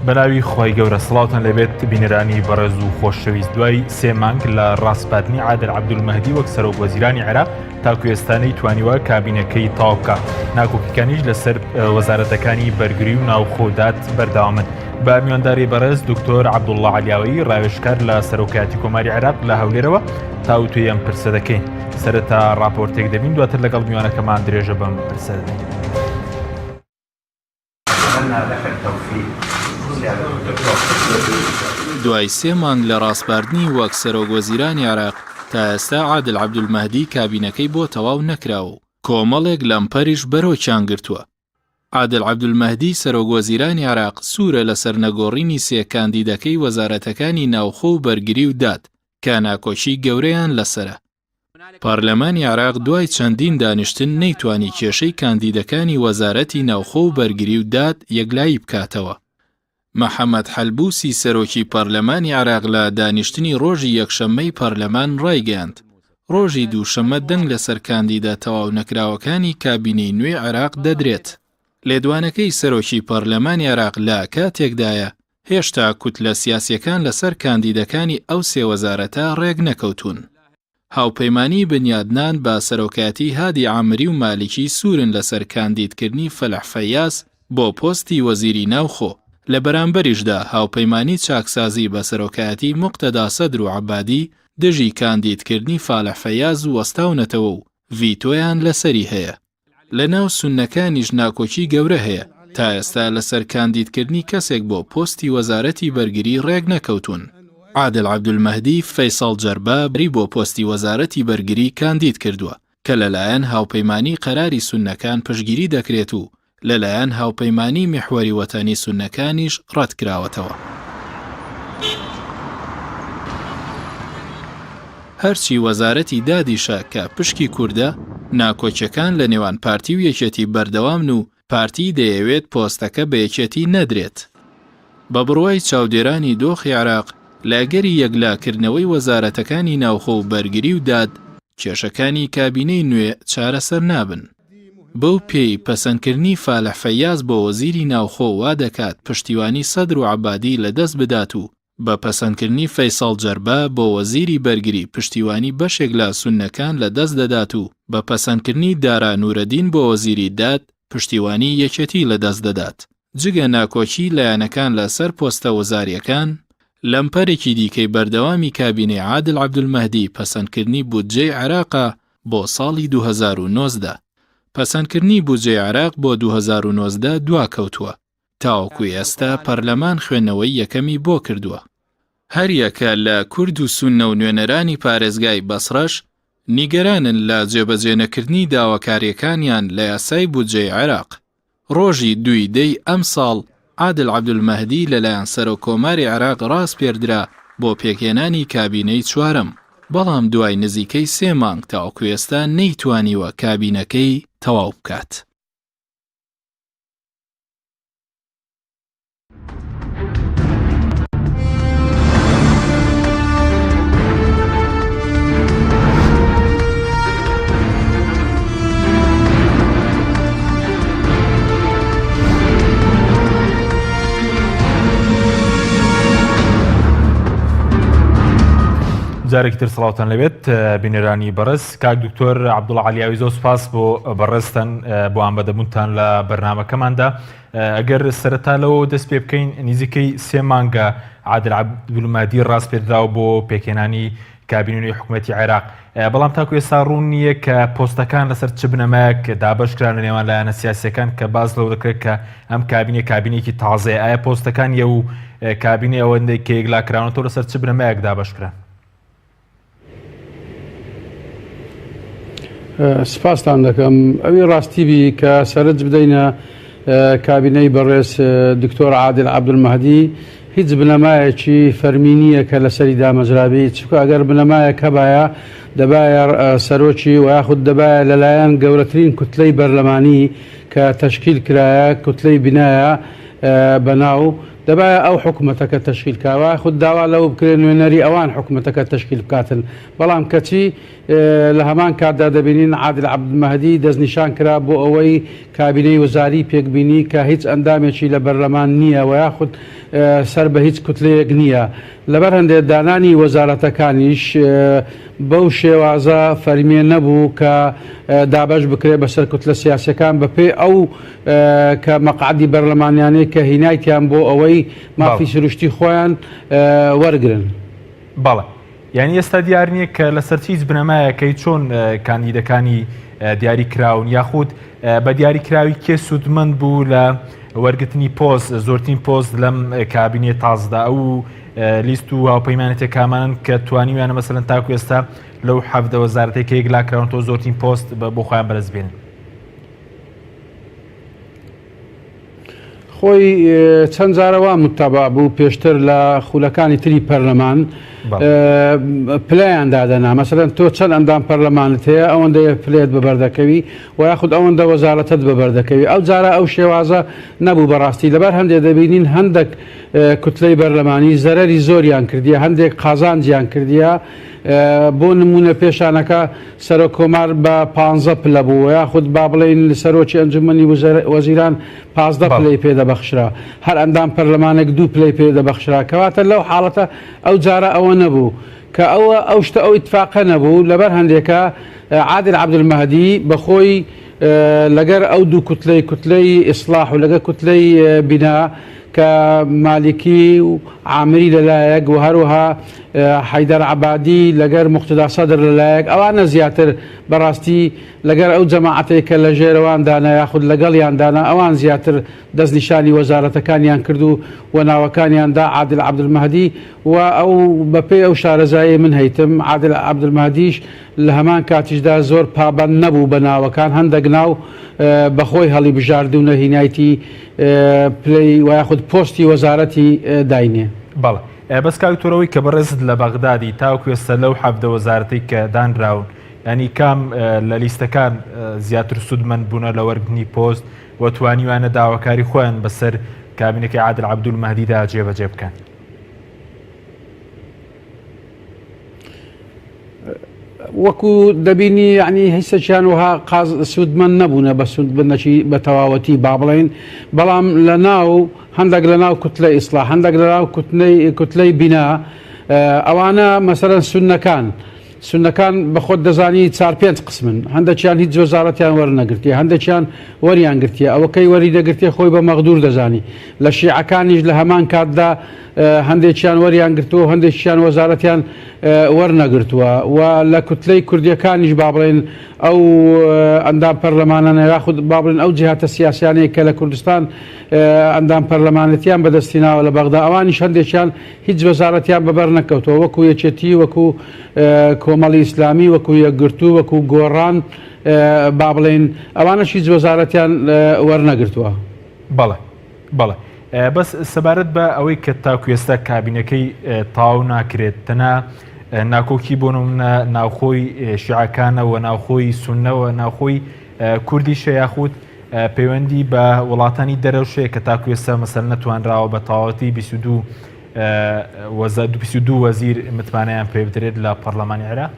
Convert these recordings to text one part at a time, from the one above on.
بەناوی خوای گەورە سڵاوتان لێبێت بینەرانی بەڕێز و خۆشەویست دوای سێ مانگ لە ڕاسپاردنی عادل عەبدولمەهدی وەک سەرۆک وەزیرانی عێراق تاکو ئێستا نەیتوانیوە کابینەکەی تەواو بکات ناکۆکیەکانیش لەسەر وەزارەتەکانی بەرگری و ناوخۆ داد بەردەوامن بە میوانداری بەڕێز دکتۆر عەبدوڵڵا عەلیاوەیی ڕاوێژکار لە سەرۆکایەتی کۆماری عێراق لە هەولێرەوە تاوتوێی ئەم پرسە دەکەین سەرەتا ڕاپۆرتێک دەبین دواتر لەگەڵ میوانەکەمان درێژە بەم پرسە دەدەین. دوای سێ مانگ لە ڕاسپاردنی وەک سەرۆک وەزیرانی عێراق، تا ئێستا عادل عەبدولمەهدی کابینەکەی بۆ تەواو نەکراوە و کۆمەڵێک لەمپەریش بەرۆکیان گرتووە. عادل عەبدولمەهدی سەرۆک وەزیرانی عێراق سوورە لەسەر نەگۆڕینی سێ کاندیدەکەی وەزارەتەکانی ناوخۆ و بەرگری و داد کە ناکۆکی گەورەیان لەسەرە. پەرلەمانی عێراق دوای چەندین دانیشتن نەیتوانی کێشەی کاندیدەکانی وەزارەتی ناوخۆ و بەرگری و داد یەکلایی بکاتەوە. محەمەد حەلبوسی سەرۆکی پەرلەمانی عێراق لە دانیشتنی ڕۆژی یەکشەممەی پەرلەمان ڕایگەیاند، ڕۆژی دووشەممە دەنگ لەسەر کاندیدە تەواونەکراوەکانی کابینەی نوێی عێراق دەدرێت. لێدوانەکەی سەرۆکی پەرلەمانی عێراق لە کاتێکدایە، هێشتا کوتلە سیاسییەکان لەسەر کاندیدەکانی ئەو سێ وەزارەتە ڕێکنەکەوتوون. هاوپەیمانیی بنیادنان بە سەرۆکایەتیی هادی عامری و مالیکی سوورن لەسەر کاندیدکردنی فەلح فەیاز بۆ پۆستی وەزیری ناوخۆ، لە بەرامبەریشدا هاوپەیمانیی چاکسازی بە سەرۆکایەتیی موقتەدا سەدر و عەبادی دژی کاندیدکردنی فالح فەیاز وەستاونەتەوە و ڤیتۆیان لەسەری هەیە. لە ناو سوننەکانیش ناکۆکی گەورە هەیە، تا ئێستا لەسەر کاندیدکردنی کەسێک بۆ پۆستی وەزارەتی بەرگری رێکنەکەوتوون. عادل عەبدولمەهدی فەیسەڵ جەربا ی بۆ پۆستی وەزارەتی بەرگری کاندید کردووە، کە لەلایەن هاوپەیمانیی قەراری سوننەکان پشتگیری دەکرێت و لەلایەن هاوپەیمانیی میحوەری وەتەنی سوننەکانیش ڕەتکراوەتەوە. هەرچی وەزارەتی دادیشە کە پشکی کوردە، ناکۆکیەکان لە نێوان پارتی و یەکێتی بەردەوامن و پارتی دەیەوێت پۆستەکە بە یەکێتی نەدرێت. بە بڕوای چاودێرانی دۆخی عێراق، لە ئەگەری یەکلاکردنەوەی وەزارەتەکانی ناوخۆ و بەرگری و داد، کێشەکانی کابینەی نوێ چارەسەر نابن. بەو پێی پەسەندکردنی فالح فەیاز بۆ وەزیری ناوخۆ وا دەکات پشتیوانی سەدر و عەبادی لەدەست بدات و بە پەسەندکردنی فەیسەڵ جەربا بۆ وەزیری بەرگری پشتیوانی بەشێک لە سوننەکان لەدەست دەدات و بە پەسەندکردنی دارا نورەدین بۆ وەزیری داد پشتیوانی یەکێتی لەدەست دەدات. جگە ناکۆکی لایەنەکان لە سەر پۆستە وەزارییەکان، لەمپەرێکی دیکەی بەردەوامی کابینەی عادل عەبدولمەهدی پەسەندکردنی بودجەی عێراقە بۆ ساڵی 2019. پەسەندکردنی بودجەی عێراق بۆ 2019 دواکەوتووە، تاوەکو ئێستا پەرلەمان خوێندنەوەی یەکەمی بۆ کردووە. هەریەکە لە کورد و سوننە و نوێنەرانی پارێزگای بەسڕەش نیگەرانن لە جێبەجێنەکردنی داواکارییەکانیان لە یاسای بودجەی عێراق. ڕۆژی دووی دەی ئەمساڵ عادل عەبدولمەهدی لەلایەن سەرۆک کۆماری عێراق ڕاسپێردرا بۆ پێکهێنانی کابینەی چوارەم، بەڵام دوای نزیکەی سێ مانگ تاوەکو ئێستا نەیتوانیوە کابینەکەی تەواو بکات. جارێکی تر سڵاوتان لەبێت بینەرانی بەڕێز کاک دکتۆر عبدوڵ علیاوی زۆر سپاس بۆ بەڕێزتان بۆ ئامادەبوونتان لە بەرنمەکەماندا ئەگەر سەرەتا لەوەوە دەست پێ بکەین نزیکەی سێ مانگە عادل عەبدولمەهدی ڕاسپێردراوە بۆ پێکهێنانی کابینەی نوێی حکوومەتی عێراق بەڵام تاکو ئێستا ڕوون نییە کە پۆستەکان لەسەر چ بنەمایەک دابەش کران لە نێوان لایەنە سیاسیەکان کە باس لەوە دەکرێت کە ئەم کابینە کابینێکی تازەیە ئایا پۆستەکان یە و کابینە ئەوەندەی کە یەکلاکراونەتەوە لەسەر چ بنەمایەک دابەش کران؟ سپاستان دەکەم. ئەوی ڕاستی بی کە سەرنج بدەینە کابینەی بەڕێز دکتۆر عادل عەبدولمەهدی هیچ بنەمایەکی فەرمی نییە کە لەسەری دامەزرابی چونکە ئەگەر بنەمایەک هەبایە دەبایە سەرۆکی و یاخود دەبایە لەلایەن گەورەترین کوتلەی بەرلەمانی کە تەشکیل کرایە کوتلەی بنایە بەناو. دەبایە ئەو حکومەتەکە تەشکیل کا یاخود داوا لەو بکرێ نوێنەری ئەوان حکومەتەکە تەشکیل بکاتن بەڵام کەچی لە هەمان کاتدا دەبینین عادل عەبدولمەهدی دەستنیشان کرا بۆ ئەوەی کابینەی وزاری پێکبینی کە هیچ ئەندامێکی لە بەرلەمان نییە و یاخود سەر بە هیچ کوتلەیەک نییە لەبەر هەندێ دانانی وەزارەتەکانیش بەو شێوازە فەرمیە نەبوو کە دابەش بکرێت بەسەر کوتلە سیاسیەکان بەپێی ئەو کە مەقعەدی بەرلەمانیانەی کە هینایتیان بۆ ئەوەی مافی سروشتی خۆیان وەرگرن. بەڵێ یانی ئێستا دیار نییە کە لەسەر چ هیچ بنەمایەکەی چۆن کاندیدەکانی دیاری کراون یاخود بە دیاری کراوی کێ سوودمەند بوو لە وەرگرتنی پۆست زۆرترین پۆست لەم کابینێ تازدا ئەو لیست و هاوپەیمانێتێ کامانن کە توانیویانە مەسەلەن تاکو ئێستا لەو حەڤدە وەزارەتەی کە یەکلاکراونەتەوە زۆرترین پۆست بۆ خۆیان بەدەست بێنن. خۆی چەند جارە وا متابع بوو پێشتر لە خولەکانی تری پەرلەمان پلەیان دادەنا مەسەلەن تۆ چەند ئەندام پەرلەمانت هەیە ئەوەندەیە پلێت بەبەردەکەوی و یاخود ئەوەندە وەزارەتت بەبەردەکەوی ئەو جارە ئەو شێوازە نەبوو بەڕاستی لەبەر هەندێ دەبینین هەندێک کوتلەی بەرلەمانی زەرەری زۆریان کردیە هەندێک قازانجیان کردیە بۆ نمونە پێشانەکە سەرۆک کۆمار بە پانزە پلە بوو یاخود با بڵێین سەرۆکی ئەنجومەنی وەزیران 15 پلەی پێ دەبەخشرا هەر ئەندام پەرلەمانێک دوو پلەی پێ دەبەخشرا کەواتە لەو حاڵەتە ئەو جارە ئەوە نەبوو کە ئەوە ئەو شتە ئەو ئیتفاقە نەبوو لەبەر هەندێکە عادل عەبدولمەهدی بەخۆی لەگەر ئەو دوو کوتلەی کوتلەی ئیسلاح و لەگەر کوتلەی بینا کە مالیکی و عامری لەلایەک و هەروەها حەیدەر عەبادی لەگەر موقتەدا سەدر لەلایەک ئەوانە زیاتر بەڕاستی لەگەر ئەو جەماعەتەی کە لە ژێرەواندانە یاخود لەگەڵیاندانە ئەوان زیاتر دەستنیشانی وەزارەتەکانیان کرد و و ناوەکانیان دا عادل عەبدولمەهدی و ئەو بەپێی ئەو شارەزایەی من هەیتم عادل عەبدولمەهدیش لە هەمان کاتیشدا زۆر پابەند نەبوو بە ناوەکان هەندەک ناو بەخۆی هەڵیبژارد و نەهینایتی پلەی و یاخود پۆستی وەزارەتی داینێ. بەڵێ بەس کاک دکتۆر ئەوەی کە بەڕێزت لە بەغدادی تاوەکو ئێستا لەو 17 وەزارەتەی کە دانراون یانی کام لە لیستەکان زیاتر سوودمەند بوونە لە وەرگرتنی پۆست و توانیویانە داواکاری خۆیان بەسەر کابینەکەی عادل عەبدولمەهدیدا جێبەجێ بکەن؟ وەکو دەبینی یعنی هیچێکیان وەها قاز سوودمەند نەبوونە بە سوودمەندەکی بە تەواوەتی با بڵێین بەڵام لە ناو هەندێک لە ناو کوتلە ئیسلا هەندێک لە ناو کوتلەی بینا ئەوانە مەسەرەن سوننەکان سوننەکان بە خۆت دەزانی چار پێنج قسمن هەندێکیان هیچ وەزارەتیان وەرنەگرتیە هەندێکیان وەریان گرتیە ئەوە کەی وەری دەگرتێ خۆی بە مەغدور دەزانی لە شیعەکانیش لە هەمان کاتدا هەندێکیان وەریان گرتووە و هەندێکیان وەزارەتیان وەرنەگرتووە و لە کوتلەی کوردیەکانیش با بڵێن ئەو ئەندام پەرلەمانانە یاخود با بڵێن ئەو جیهاتە سیاسیانەی کە لە کوردستان ئەندام پەرلەمانەتیان بەدەستیناوە لە بەغدا ئەوانیش هەندێکیان هیچ وەزارەتیان بەبەر نەکەوتووە وەکو یەکێتی وەکو کۆمەڵی ئیسلامی وەکو یەکگرتوو وەکو گۆڕان با بڵێین ئەوانەش هیچ وەزارەتیان وەرنەگرتووە. بەڵێ بەڵێ بەس سەبارەت بە ئەوەی کە تاکو ئێستا کابینەکەی تەواو ناکرێت تەنها ناکۆکی بۆ نمونە ناوخۆی شیعەکانەوە ناوخۆی سوننەوە ناوخۆی کوردیشە یاخود پەیوەندی بە وڵاتانی دەرەوشەیە کە تاکو ئێستا مەسەل نەتوانراوە بە تەواوەتی 22 22 وەزیر متمانەیان پێ بدرێت لە پەرلەمانی عێراق؟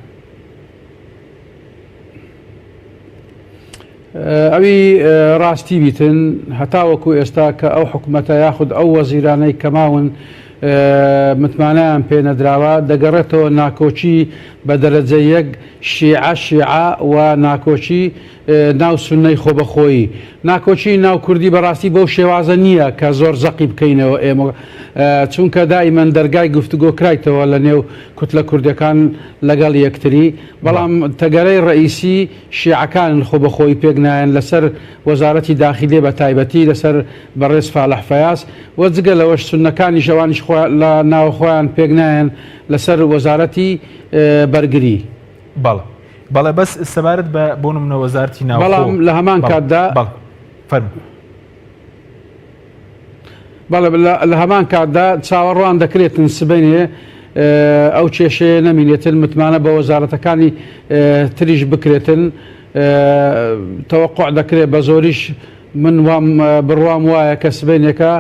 ئەوی ڕاستی بیتن هەتاوەکو ئێستا کە ئەو حکومەتە یاخود ئەو وەزیرانەی کە ماون متمانەیان پێ نەدراوە دەگەڕێتەوە ناکۆکی بە دەرەجە یەک شیعە شیعە و ناکۆکی ناو سوننەی خۆبەخۆیی. ناکۆکی ناو کوردی بەڕاستی بەو شێوازە نییە کە زۆر زەقی بکەینەوە ئێمە چونکە دائیمەن دەرگای گفتوگۆ کرایتەوە لە نێو کوتلە کوردەکان لەگەڵ یەکتری بەڵام تەگەرەی ڕەئیسی شیعەکانن خۆبەخۆیی پێک نایەن لەسەر وەزارەتی داخیلیە بە تایبەتی لەسەر بەڕێز فالح فەیاز و جگە لەوەش سوننەکانیش ئەوانیش لە ناوخۆیان پێک نایەن لەسەر وەزارەتی بەرگری. بەڵێ بەڵێ بەس سەبارەت بە بۆ نمونە وەزارتی ناوخۆ بەڵام لە هەمان کاتدا بەڵێ فەرموو. بەڵێ لە هەمان کاتدا چاوەڕوان دەکرێتن سبەینێ ئەو کێشەیە نەمینێتن متمانە بە وەزارەتەکانی تریش بکرێتن تەوەقع دەکرێت بە زۆریش من وام بڕوام وایە کە سبەینێکە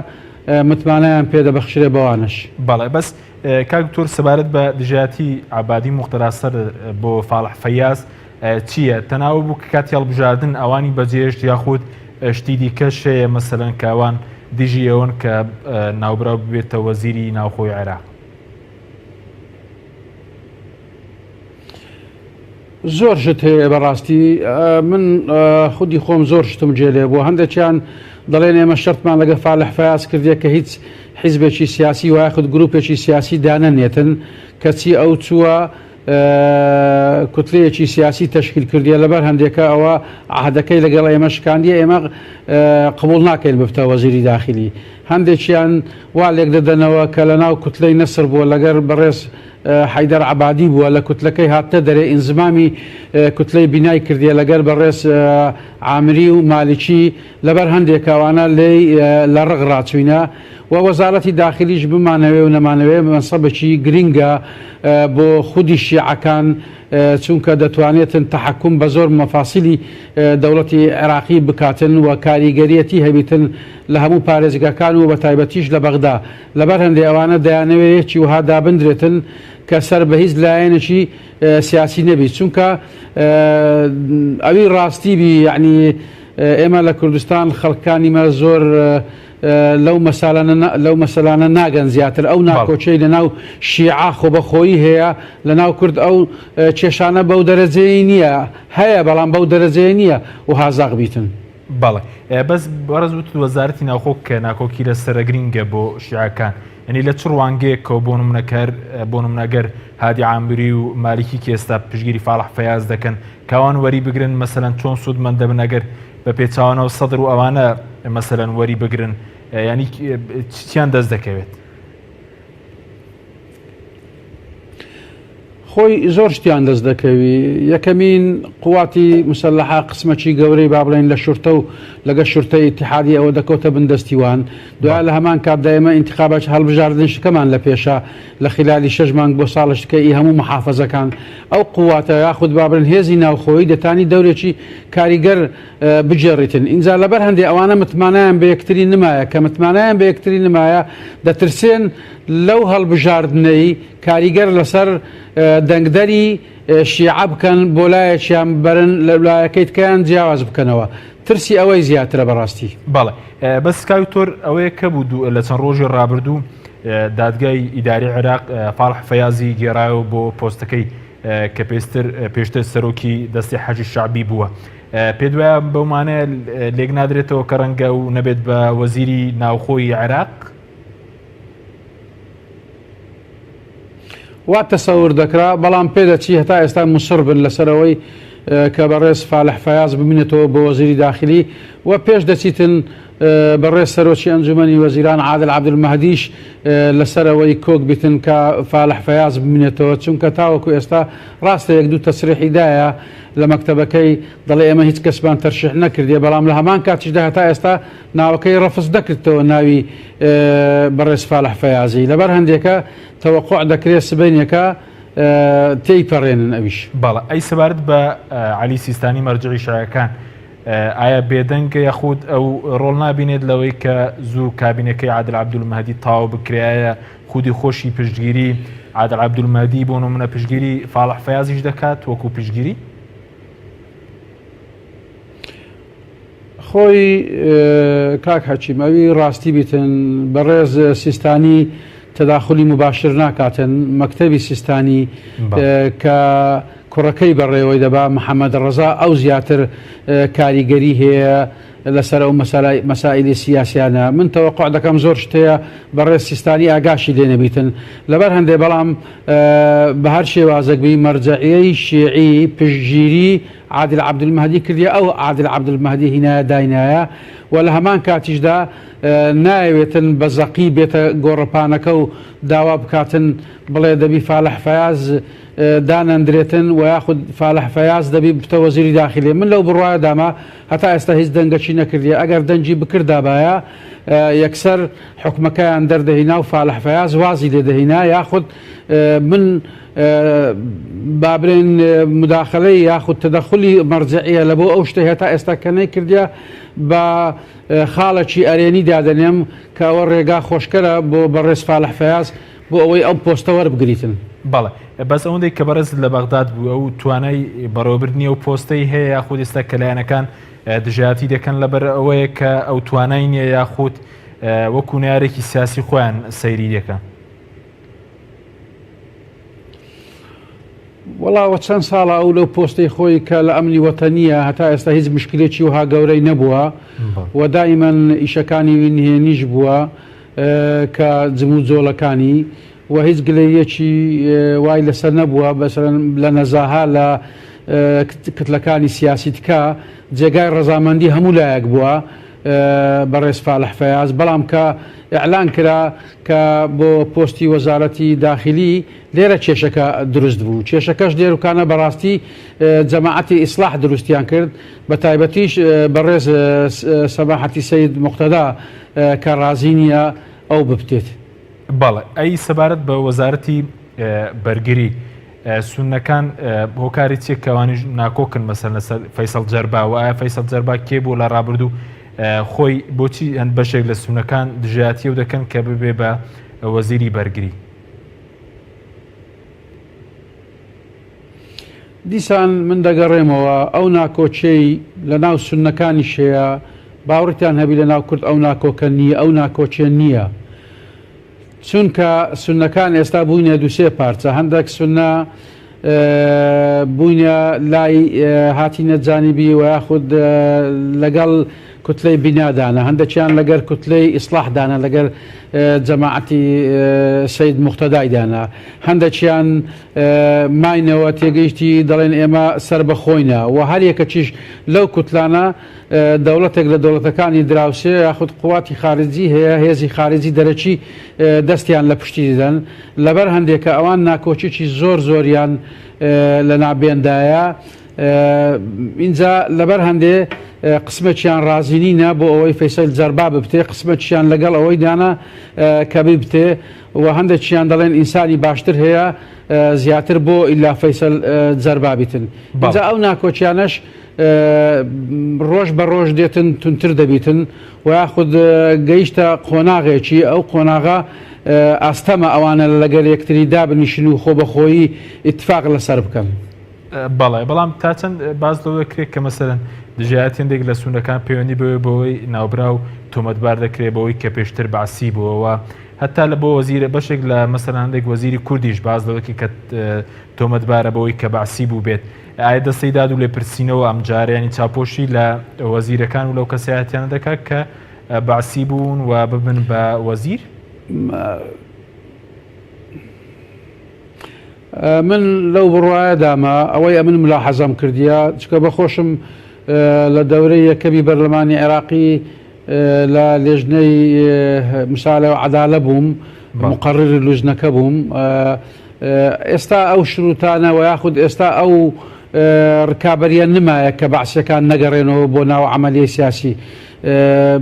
متمانەیان پێ دەبەخشرێ بەوانەش. بەڵێ بەس کاک دکتۆر سەبارەت بە دژایەتی عەبادی موقتەدا سەدر بۆ فاڵح فەیاز چییە؟ تەنها ئەوە بوو کە کاتی هەڵبژاردن ئەوانی بەجێهێشت یاخود شتی دیکەش هەیە مەسەلەن کە ئەوان دژی ئەوەن کە ناوبراو ببێتە وەزیری ناوخۆی عێراق؟ زۆر شت هەیە بەڕاستی من خودی خۆم زۆر شتم جێ لێ بووە هەندێکیان دەڵێن ئێمە شەرتمان لەگە فالح فەیاز کردیە کە هیچ حیزبێکی سیاسی و یاخود گروپێکی سیاسی دانەنێتن کەچی ئەو چووە کوتلەیەکی سیاسی تەشکیل کردیە لەبەر هەندێکە ئەوە عهدەکەی لەگەڵ ئێمە شکاندیە ئێمە قبوڵ ناکەین ببتە وەزیری داخلی هەندێکیان وا لێکدەدەنەوە کە لەناو کوتلەی نەسر بووە لەگەر بەڕێز حەیدەر عەبادی بووە لە کوتلەکەی هاتتە دەرێ ئینزمامی کوتلەی بینای کردیە لەگەر بەڕێز عامری و مالکی لەبەر هەندێک ئەوانە لێی لە ڕق ڕاچوینە و وەزارەتی داخلیش بمانەوێ و نەمانەوێ مەنسەبێکی گرینگە بۆ خودی شیعەکان چونکە دەتوانێتن تەحەکوم بە زۆر مەفاسیلی دەوڵەتی عێراقی بکاتن و کاریگەریەتی هەبیتن لە هەموو پارێزگاکان و بەتایبەتیش لە بەغدا لەبەر هەندێ ئەوانە دەیانەوێ یەکی وەها دابندرێتن کە سەر بە هیچ لایەنێکی سیاسی نەبی چونکە ئەوی ڕاستی بی یعنی ئێمە لە کوردستان خەڵکانی مە زۆر لەو مەسالانە لەو مەسەلانە ناگەن زیاتر ئەو ناکۆکیەی لە ناو شیعە خۆبەخۆیی هەیە لە ناو کورد ئەو کێشانە بەو دەرەجەیەی نییە هەیە بەڵام بەو دەرەجەیە نییە وها زەق بیتن. بەڵێ بەس بەڕێز وتت وەزارەتی ناوخۆ کە ناکۆکی لەسەرە گرینگە بۆ شیعەکان یعنی لە چ ڕوانگەیەکەوە بۆ نمونە کە بۆ نمونە گەر هادی عامری و مالیکی کە ئێستا پشتگیری فاڵح فەیاز دەکەن کاوان وەری بگرن مەسەلەن چۆن سوودمەند دەبن ئەگەر بە پێچەوانەوە سەدر و ئەوانە مەسەلەن وەری بگرن ینی چیان دەست دەکەوێت؟ خۆی زۆر شتیان دەست دەکەوی یەکەمین قواتی مسلحە قسمەکی گەورەی با بڵێن لە شورتە و لەگە شورتە ئیتحادی ئەوە دەکەوتە بن دەستی وان دوای لە هەمان کاتدا ئێمە ئینتخابات هەڵبژاردن شکەمان لە پێشە لە خلالی شەش مانگ بۆ ساڵشتکە ئی هەموو محافەزەکان ئەو قواتە یاخود با بڵێن هێزی ناوخۆیی دەتانی دەورێکی کاریگەر بگێڕیتن ئینجا لەبەر هەندێ ئەوانە متمانایان بە یەکتری نمایە کە متمانایان بە یەکتری نمایە دەترسێن لەو هەڵبژاردنەی کاریگەر لەسەر دەنگدەری شیعە بکەن بۆ لایەکیان بەرن لە لایەکەی تکەیان جیاواز بکەنەوە ترسی ئەوەی زیاترە بەڕاستی. بەڵێ بەس کاک دکتۆر ئەوەیە کە بوو لە چەند ڕۆژی ڕابردوو دادگای ئیداری عێراق فاڵح فەیازی گێڕایەوە بۆ پۆستەکەی کە پێستر پێشتر سەرۆکی دەستی حەجی شعبی بووە پێت وایە بەو مانەیە لێک نادرێتەوە کە ڕەنگە و نەبێت بە وەزیری ناوخۆی عێراق؟ وا تەسەور دەکرا، بەڵام پێدەچی هەتا ئێستا موسڕ بن لەسەر ئەوەی کە بەڕێز فالح فەیاز بمینێتەوە بۆ وەزیری داخلی و پێش دەچیتن بەڕێز سەرۆکی ئەنجومەنی وەزیران عادل عەبدولمەهدیش لەسەر ئەوەی کۆک بیتن کە فالح فەیاز بمینێتەوە چونکە تاوەکو ئێستا ڕاستە یەک دوو تەسریحی دایە لە مەکتەبەکەی دەڵێ ئێمە هیچ کەسمان تەرشیح نەکردیە بەڵام لە هەمان کاتیشدا هەتا ئێستا ناوەکەی ڕەفز نەکردتەوە ناوی بەڕێز فالح فەیازی لەبەر هەندێکە تەوەقوع دەکرێت سبەینێکە تێی پەڕێنن ئەویش. بەڵێ ئەی سەبارەت بە عەلی سیستانی مەرجعی شیعەکان ئایا بێدەنگە یاخود ئەو ڕۆڵ نابینێت لەوەی کە زوو کابینەکەی عادل عەبدولمەهدی تەواو بکرێ ئایا خودی خۆشی پشتگیری عادل عەبدولمەهدی بۆ نمونە پشتگیری فاڵح فەیازیش دەکات وەکو پشتگیری؟ خۆی کاک حەکیم ئەوی ڕاستی بیتن بەڕێز سیستانی تەداخلی مباشر ناکاتن مەکتەبی سیستانی کە کوڕەکەی بەڕێوەی دەبا محەممەد ڕەزا ئەو زیاتر کاریگەری هەیە لەسەر ئەو مەسائلی سیاسیانە من تەوەقع دەکەم زۆر شتەیە بەڕێز سیستانی ئاگاشی لێ نەبیتن لەبەر هەندێ بەڵام بە هەر شێوازێک بی مەرجەعیەی شیعی پشتگیری عادل عەبدولمەهدی کردیە ئەو عادل عەبدولمەهدی هینایە داینایە و لە هەمان کاتیشدا نایەوێتن بە زەقی بێتە گۆڕەپانەکە و داوا بکاتن بڵێ دەبی فالح فەیاز دانەندرێتن و یاخود فالح فەیاز دەبی بتە وەزیری داخلی من لەو بڕوایەدامە هەتا ئێستا هیچ دەنگەکی نەکردیە ئەگەر دەنگی بکردابایە یەکسەر حوکمەکەیان دەردەهینا و فالح فەیاز وازی لێدەهینا یاخود من با بڵێن مداخلەی یاخود تەدەخولی مەرجەعیە لە بۆ ئەو شتەی هەتا ئێستا کە نەیکردیە. بە خاڵێکی ئەرێنی دادەنێم کە ئەوە ڕێگا خۆشکەرە بۆ بەڕێز فالح فەیاز بۆ ئەوەی ئەو پۆستە وەربگریتن. بەڵێ بەس ئەوەندەی کە بەڕێزت لە بەغداد بوو ئەو توانای بەڕێوەبردنی ئەو پۆستەی هەیە یاخود ئێستا کە لایەنەکان دژایەتی دەکەن لەبەر ئەوەیە کە ئەو توانای نییە یاخود وەکو نارێکی سیاسی خۆیان سەیری دەکەن؟ وەڵا وە چەند ساڵە ئەو لەو پۆستەی خۆی کە لە ئەمنی وەتەنیە هەتا ئێستا هیچ مشکلێکی وها گەورەی نەبووە و دائیمەن ئیشەکانی وی نهێنیش بووە کە جموجۆڵەکانی و هیچ گلەیەکی وای لەسەر نەبووە بەسەرەن لە نەزاها لە کتلەکانی سیاسی تکا جێگای ڕەزامەندی هەموو لایەک بووە بەڕێز فالح فەیاز بەڵام کە ئیعلان کرا کە بۆ پۆستی وەزارەتی داخلی لێرە کێشەکە دروست بوو کێشەکەش لێروکانە بەڕاستی جەماعەتی ئیسلاح دروستیان کرد بە تایبەتیش بەڕێز سەماحەتی سەید موقتەدا کە ڕازی نییە ئەو ببتێت. بەڵێ ئەی سەبارەت بە وەزارەتی بەرگری سوننەکان هۆکاری چیە کە ئەوانیش ناکۆکن مەسەلەن لەسەر فەیسەڵ جەربا و ئایا فەیسەڵ جەربا کێ بوو لە ڕابردوو خۆی بۆچی هەند بەشێک لە سوننەکان دژایەتی ئەو دەکەن کە ببێ بە وەزیری بەرگری؟ دیسان من دەگەڕێمەوە ئەو ناکۆکیەی لە ناو سوننەکانیش هەیە باوڕتان هەبی لە ناو کورد ئەو ناکۆکە نییە ئەو ناکۆکیە نییە چونکە سوننەکان ئێستا بووینە دوو سێ پارچە، هەندەک سوننە بووینە لای هاتینە جانیبی و یاخود لەگەڵ کوتلەی بینادانە، هەندەکیان لەگەر کوتلەی ئیسلاح دانە لەگەر جەماعەتی سەید موقتەدای دانە، هەندەکیان ماینەوە تێگەیشتی دەڵێن ئێمە سەربەخۆینە و هەر یەکەکیش لەو کوتلانە دەوڵەتێک لە دەوڵەتەکانی دراوسێ یاخود قواتی خارجی هەیە، هێزی خارجی دەرەکی دەستیان لە پشتی دەدەن، لەبەر هەندێک کە ئەوان ناکۆکیی زۆر زۆریان لە نابێندایە، ئینجا لەبەر هەندێ قسمێکیان ڕازی نینە بۆ ئەوەی فەیسەل جەربا ببتێ، قسمێکیان لەگەڵ ئەوەی دانە کە ببتێ و هەندێکیان دەڵێن ئینسانی باشتر هەیە زیاتر بۆ ئیلا فەیسەل جەربا بیتن. ئینجا ئەو ناکۆکیانەش ڕۆژ بە ڕۆژ دێتن تونتر دەبیتن و یاخود گەیشتە قۆناغێکی ئەو قۆناغە ئاستەمە ئەوانە لەگەر یەکتری دابنیشن و خۆ بەخۆیی ئیتفاق لەسەر بکەن. بەڵێ بەڵام تا چەند باس لەوە دەکرێت کە مەسەلەن دژایەتی هەندێک لە سوننەکان پەیوەندی بەوێ بەوەی ناوبراو تۆمەتبار دەکرێت بەوەی کە پێشتر بەعسی بووە و هەتا لە بۆ وەزیرە بەشێک لە مەسەلەن هەندێک وەزیری کوردیش باس لەوە کە تۆمەتبارە بەوەی کە بەعسی بووبێت ئایا دەستەی داد و لێپرسینەوە ئەمجارە ینی چاپۆشی لە وەزیرەکان و لەو کەسایەتیانە دەکات کە بەعسی بوون و ببن بە وەزیر؟ من لەو بڕوایەدامە ئەوەی ئەمن ملاحەزەم کردیە چکە بە خۆشم لە دەورەی یەکەمی بەرلەمانی عێراقی لە لێژنەی مسالە و عەدالە بووم مقرری لوجنەکە بووم ئێستا ئەو شروتانە و یاخود ئێستا ئەو ڕکابەریە نمایە کە بەعسیەکان نەگەڕێنەوە بۆ ناو عملیەی سیاسی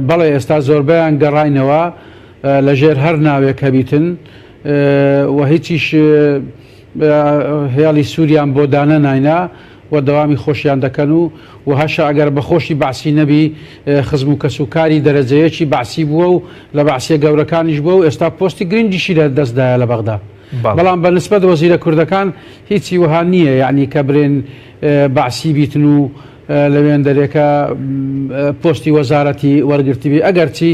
بەڵێ ئێستا زۆربەیان گەڕاینەوە لەژێر هەر ناوێک هەبیتن و هیچیش هێڵی سووریان بۆ دانەناینە و دەوامی خۆشیان دەکەن و و هەشە ئەگەر بە خۆشی بەعسی نەبی خزم و کەس و کاری دەرەجەیەکی بەعسی بووە و لە بەعسیە گەورەکانیش بووە و ئێستا پۆستی گرنگیشی لە دەستدایە لە بەغدا بەڵام بە نسبەت وەزیرە کوردەکان هیچی وەها نییە یعنی کە برێن بەعسی بیتن و لەوێندەرێکە پۆستی وەزارەتی وەرگرتبی ئەگەرچی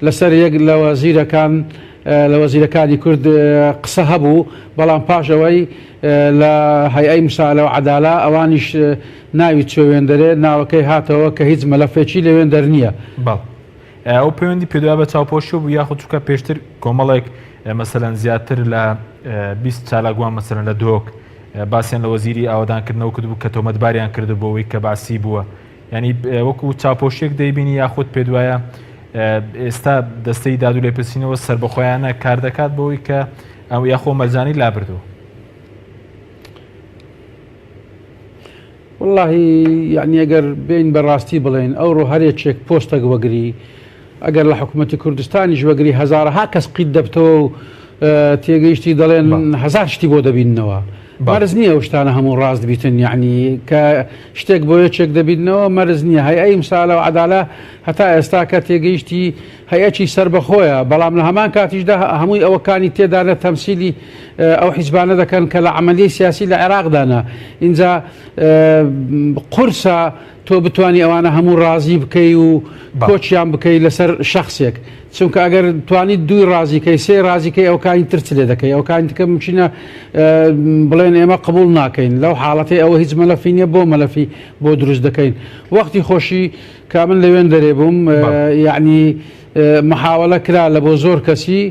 لەسەر یەک لە وەزیرەکان لە وەزیرەکانی کورد قسە هەبوو بەڵام پاش ئەوەی لە هەیئەی مسالە و عەدالە ئەوانیش ناوی چوە وێندەرێ ناوەکەی هاتەوە کە هیچ مەلەفێکی لەوێندەر نییە. بەڵێ ئەو پەیوەندی پێدوا بە چاوپۆشیەوە بوو یاخود چونکە پێشتر کۆمەڵێک مەسەلەن زیاتر لە 20 چالاکوان مەسەلەن لە دهۆک باسیان لە وەزیری ئاوەدانکردنەوە کردبوو کە تۆمەتباریان کردبوو بەوەی کە بەعسی بووە یانی وەکو چاپۆشیەک دەیبینی یاخود پێدوایە ئێستا دەستەی داد و لێپرسینەوە سربەخۆیانە کار دەکات بۆی کە ئەو یاخۆ مەرجانی لابردوو. وەڵاهی یەعنی ئەگەر بێین بە ڕاستی بڵێین ئەوڕۆ هەر یەکێک پۆستەک وەگری ئەگەر لە حکوومەتی کوردستانیش وەگری هەزارەها کەس قیت دەبتەوە و تێگەیشتی دەڵێن هەزار شتی بۆ دەبیننەوە. مەرز نییە ئەو شتانە هەموو ڕاست بیتن یعنی کە شتێک بۆ یەکێک دەبینەوە مەرز نییە هەیئەی مسالە و عەدالە هەتا ئێستا کە تێگەیشتی هەیئەکی سەربەخۆیە بەڵام لە هەمان کاتیشدا هەمووی ئەوەکانی تێدانە تەمسیلی ئەو حیزبانە دەکەن کە لە عملیەی سیاسی لە عێراقدانە ئینجا قورسە تۆ بتانی ئەوانە هەموو ڕازی بکەی و کۆچیان بکەی لەسەر شخصێک چونکە ئەگەر توانی دووی ڕازیکەی سێ ڕازیکەی ئەوکانی تر چ لێ دەکەی ئەوکانی تکە ممکنە بڵێن ئێمە قبول ناکەین لەو حاڵەتەی ئەوە هیچ مەلەفی نییە بۆ مەلەفی بۆ دروست دەکەین وەختی خۆشی کە من لەوێن دەرێ بووم یعنی محاولە کرا لە بۆ زۆر کەسی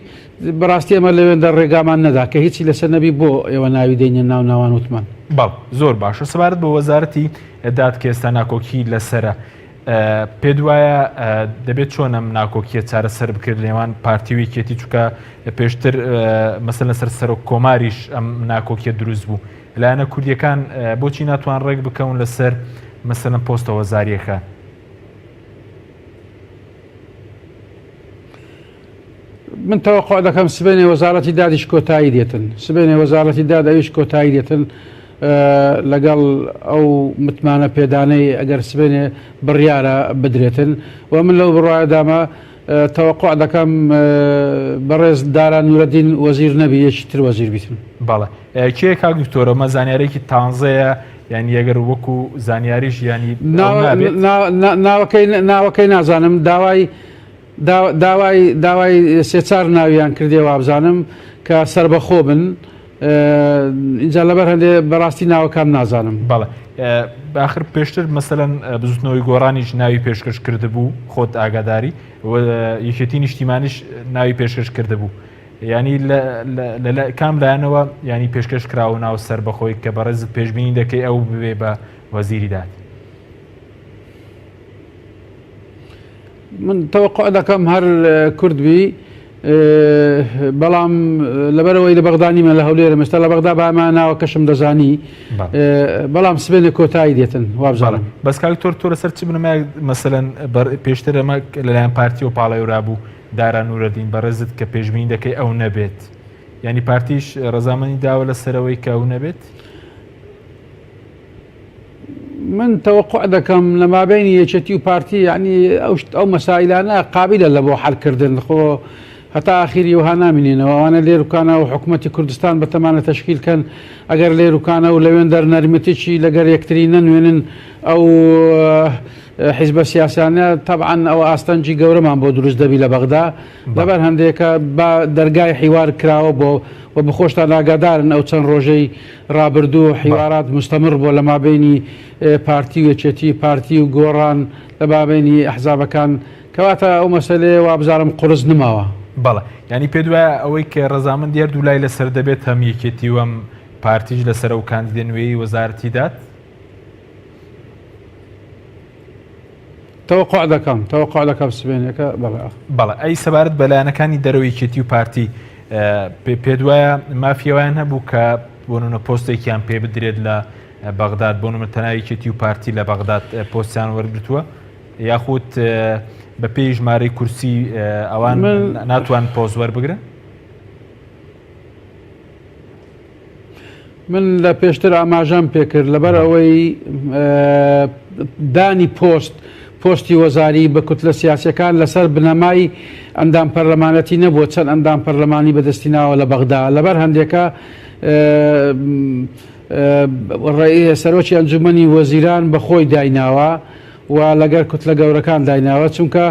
بەڕاستی ئەمە لەوێندە ڕێگامان نەدا کە هیچی لەسەر نەبی بۆ ئێوە ناوی دەینە ناو ناوان وتمان. بەڵ زۆر باشە سەبارەت بە وەزارەتی داد کە ئێستا ناکۆکی لەسرە پێت وایە دەبێت چۆن ئەم ناکۆکیە چارەسەر بکرێت لە نێوان پارتی و یەکێتی چونکە پێشتر مەسەلەن لەسەر سەرۆک کۆماریش ئەم ناکۆکیە دروست بوو لایەنە کوردیەکان بۆچی ناتوان ڕێک بکەون لەسەر مەسەلەن پۆستە وەزاریەکان؟ من تەوەقع دەکەم سبەینێ وەزارەتی دادیش کۆتایی دێتن سبەینێ وەزارەتی داد ئەویش کۆتایی دێتن لەگەڵ ئەو متمانە پێدانەی ئەگەر سبەینێ بڕیارە بدرێتن و من لەو بڕوایەدامە تەوەقع دەکەم بەڕێز دارا نورەدین وەزیر نەبی یەکی تر وەزیر بیتن. بەڵێ کێ کاک دکتۆر ئەمە زانیارێکی تانزەیە یانی ئەگەر وەکو زانیاریش یانی ناوەکەی ناوەکەی نازانم داوای داوای داوای سێ چار ناویان کردێ وابزانم کە سربەخۆ بن اینجا لەبەر هەندێ بەڕاستی ناوەکان نازانم. بەڵێ ئاخر پێشتر مەسەلەن بزوتنەوەی گۆڕانیش ناوی پێشکەش کردبوو خۆت ئاگاداری یەکێتی نیشتیمانیش ناوی پێشکەش کردبوو ینی لە کام لایەنەوە ینی پێشکەش کراوە ناو سەر بەخۆی کە بەڕێزت پێشبینی دەکەی ئەو ببێ بە وەزیری داد. من تەوەقع دەکەم هەر کورد بی بەڵام لەبەرەوەی لە بەغدا نیمە لە هەولێرم ئێستا لە بەغدا باما ناوەکەشم دەزانی بەڵام سبێنێ کۆتایی دێتن وابزانم بەس کاک تۆر تۆ لەسەر چ بنەمایەک مەسەلەن پێشتر ئەمە لەلایەن پارتی و پاڵێورا بوو دارا نورەدین بەڕێزت کە پێشبینی دەکەی ئەو نەبێت ینی پارتیش ڕەزامەنی داوە لەسەرەوەی کە ئەو نەبێت؟ من تەوەقع دەکەم لە مابینی یەکێتی و پارتی یعنی ئەو ئەو مەسایلانە قابلە لە بۆ حلکردن خۆ هەتا ئاخیری وها نامینێنەوە ئەوانە لێروکانە و حکوومەتی کوردستان بەتەمانە تەشکیل کەن ئەگەر لێروکانە و لەوێن دەر نەرمەتێکی لەگەر یەکتری نەنوێنن ئەو حیزبە سیاسانە تەبعەن ئەوە ئاستەنگی گەورەمان بۆ دروست دەبی لە بەغدا لەبەر هەندێکە با دەرگای حیوار کراوە بۆ و بخۆشتان ئاگادارن ئەو چەند ڕۆژەی ڕابردوو حیوارات مستەمڕ بۆ لە مابینی پارتی و یەکێتی پارتی و گۆڕان لە بابینی ئەحزابەکان کەواتە ئەو مەسەلەیە وابزانم قورس نماوە. بەڵێ یانی پێت وایە ئەوەی کە ڕەزامەندی هەردوو لای لەسەر دەبێت هەم یەکێتی و هەم پارتیش لەسەر ئەو کاندیدە نوێیەی وەزارەتی داد؟ تەوەقع دەکەم تەوەقع دەکەم سبێنێکە بەڵێ. بەڵێ ئەی سەبارەت بە لایەنەکانی دەرەوەی یەکێتی و پارتی پێت وایە مافی ئەویان هەبوو کە بۆ نمونە پۆستێکیان پێ بدرێت لە بەغداد بۆ نمونە تەنها یەکێتی و پارتی لە بەغداد پۆستیان وەرگرتووە یاخود بە پێی ژمارەی کورسی ئەوان ناتوان پۆست وەربگرن؟ من لە پێشتر ئاماژەم پێکرد لەبەر ئەوەی دانی پۆست پۆستی وەزاری بە کوتلە سیاسەکان لەسەر بنەمای ئەندام پەرلەمانەتی نەبووە چەند ئەندام پەرلەمانی بەدەستی ناوە لە بەغدا لەبەر هەندێکە سەرۆکی ئەنجومەنی وەزیران بە خۆی دایناوە و لەگەر کوتلە گەورەکان دایناوە چونکە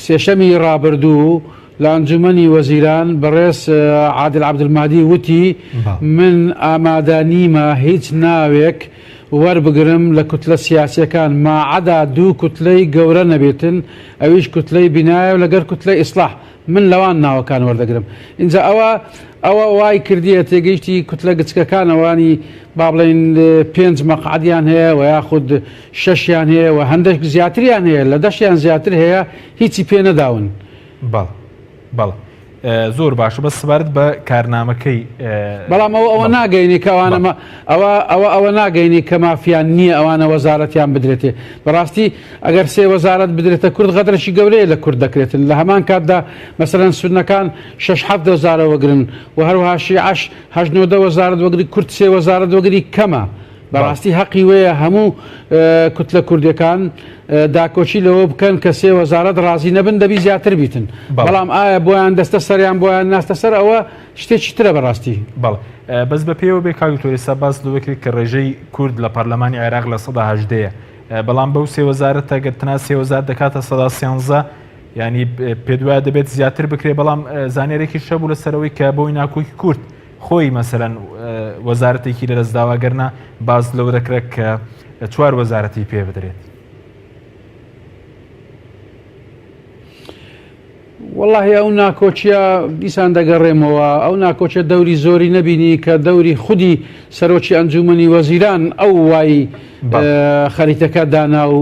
سێشەمی ڕابردوو لە ئەنجومەنی وەزیران بەڕێز عادل عەبدولمەهدی وتی، من ئامادە نیمە هیچ ناوێک وەربگرم لە کوتلە سیاسیەکان ماعەدا دوو کوتلەی گەورە نەبێتن ئەویش کوتلەی بینایە و لەگەر کوتلەی ئیسڵاح من لەوان ناوەکان وەردەگرم ئینجا ئەوە ئەوە وای کردیە تێگەیشتی کوتلە گچکەکان ئەوانی با بڵێین پێنج مەقعەدیان هەیە و یاخود شەشیان هەیە و هەندێک زیاتریان هەیە لە دەشیان زیاتر هەیە هیچی پێ نەداون. بەڵێ بەڵێ. زۆر باشە بەس سەبارەت بە کارنامەکەی بەڵام ئەوە ئەوە ناگەینی کە ئەوانە ئەوە ئەوە ئەوە ناگەینی کە مافیان نییە ئەوانە وەزارەتیان بدرێتێ بەڕاستی ئەگەر سێ وەزارەت بدرێتە کورد غەدرەکی گەورەیە لە کورد دەکرێتن لە هەمان کاتدا مەسەلەن سوننەکان شەش حەفت وەزارە وەگرن و هەروەها شیعەش هەشت نۆدە وەزارەت وەگری کورد سێ وەزارەت وەگری کەمە بەڕاستی هەقی وەیە هەموو کوتلە کوردەکان داکۆکی لەوە بکەن کە سێ وەزارەت ڕازی نەبن دەبی زیاتر بیتن بەڵام ئایا بۆیان دەستە سەریان بۆیان ناستە سەر ئەوە شتێکی ترە بەڕاستی. بەڵێ بەس بە پێوە بێ کاک دکتۆر ئێستا باس لەوە کرد کە ڕێژەی کورد لە پەرلەمانی عێراق 18% بەڵام بەو سێ وەزارەتە گەر تەنها سێ وەزارەت دەکاتە 13% ینی پێت وایە دەبێت زیاتر بکرێ بەڵام زانیارێکیش هەبوو لەسەرەوەی کە بۆی ناکۆکی کورد خۆی مەسەلەن وەزارەتێکی لەدەستداوە گەرنا باس لەوە دەکرێت کە چوار وەزارەتی پێ بدرێت. وەڵاهی ئەو ناکۆکیە دیسان دەگەڕێمەوە ئەو ناکۆکیە دەوری زۆری نەبینی کە دەوری خودی سەرۆکی ئەنجومەنی وەزیران ئەو وای خەریتەکە دانا و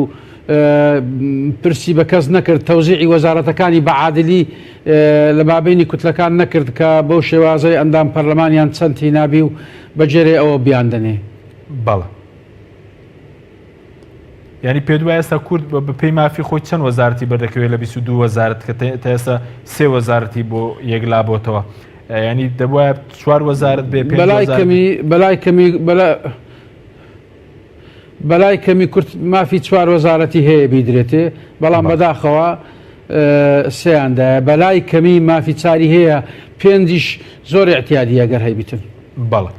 پرسی بە کەس نەکرد تەوزیعی وەزارەتەکانی بە عادلی لە مابینی کوتلەکان نەکرد کە بەو شێوازەی ئەندام پەرلەمانیان چەند هینابی و بەگێرەی ئەوە بیاندەنێ. بەڵێ. یانی پێت وایە ئێستا کورد بە پێی مافی خۆی چەند وەزارەتی بەردەکەوێت لە 22 وەزارەت کە تا ئێستا سێ وەزارەتی بۆ یەکلا بۆتەوە ینی دەبواە چوار وەزارەت بێ پێ بەلای کەمی بەلای کەمی بەلا بەلای کەمی کورت مافی چوار وەزارەتی هەیە بیدرێتێ بەڵام بەداخەوە سیاندایە بەلای کەمی مافی چاری هەیە پێنجیش زۆر اعتیادی ئەگەر هەیبیتن بەڵێ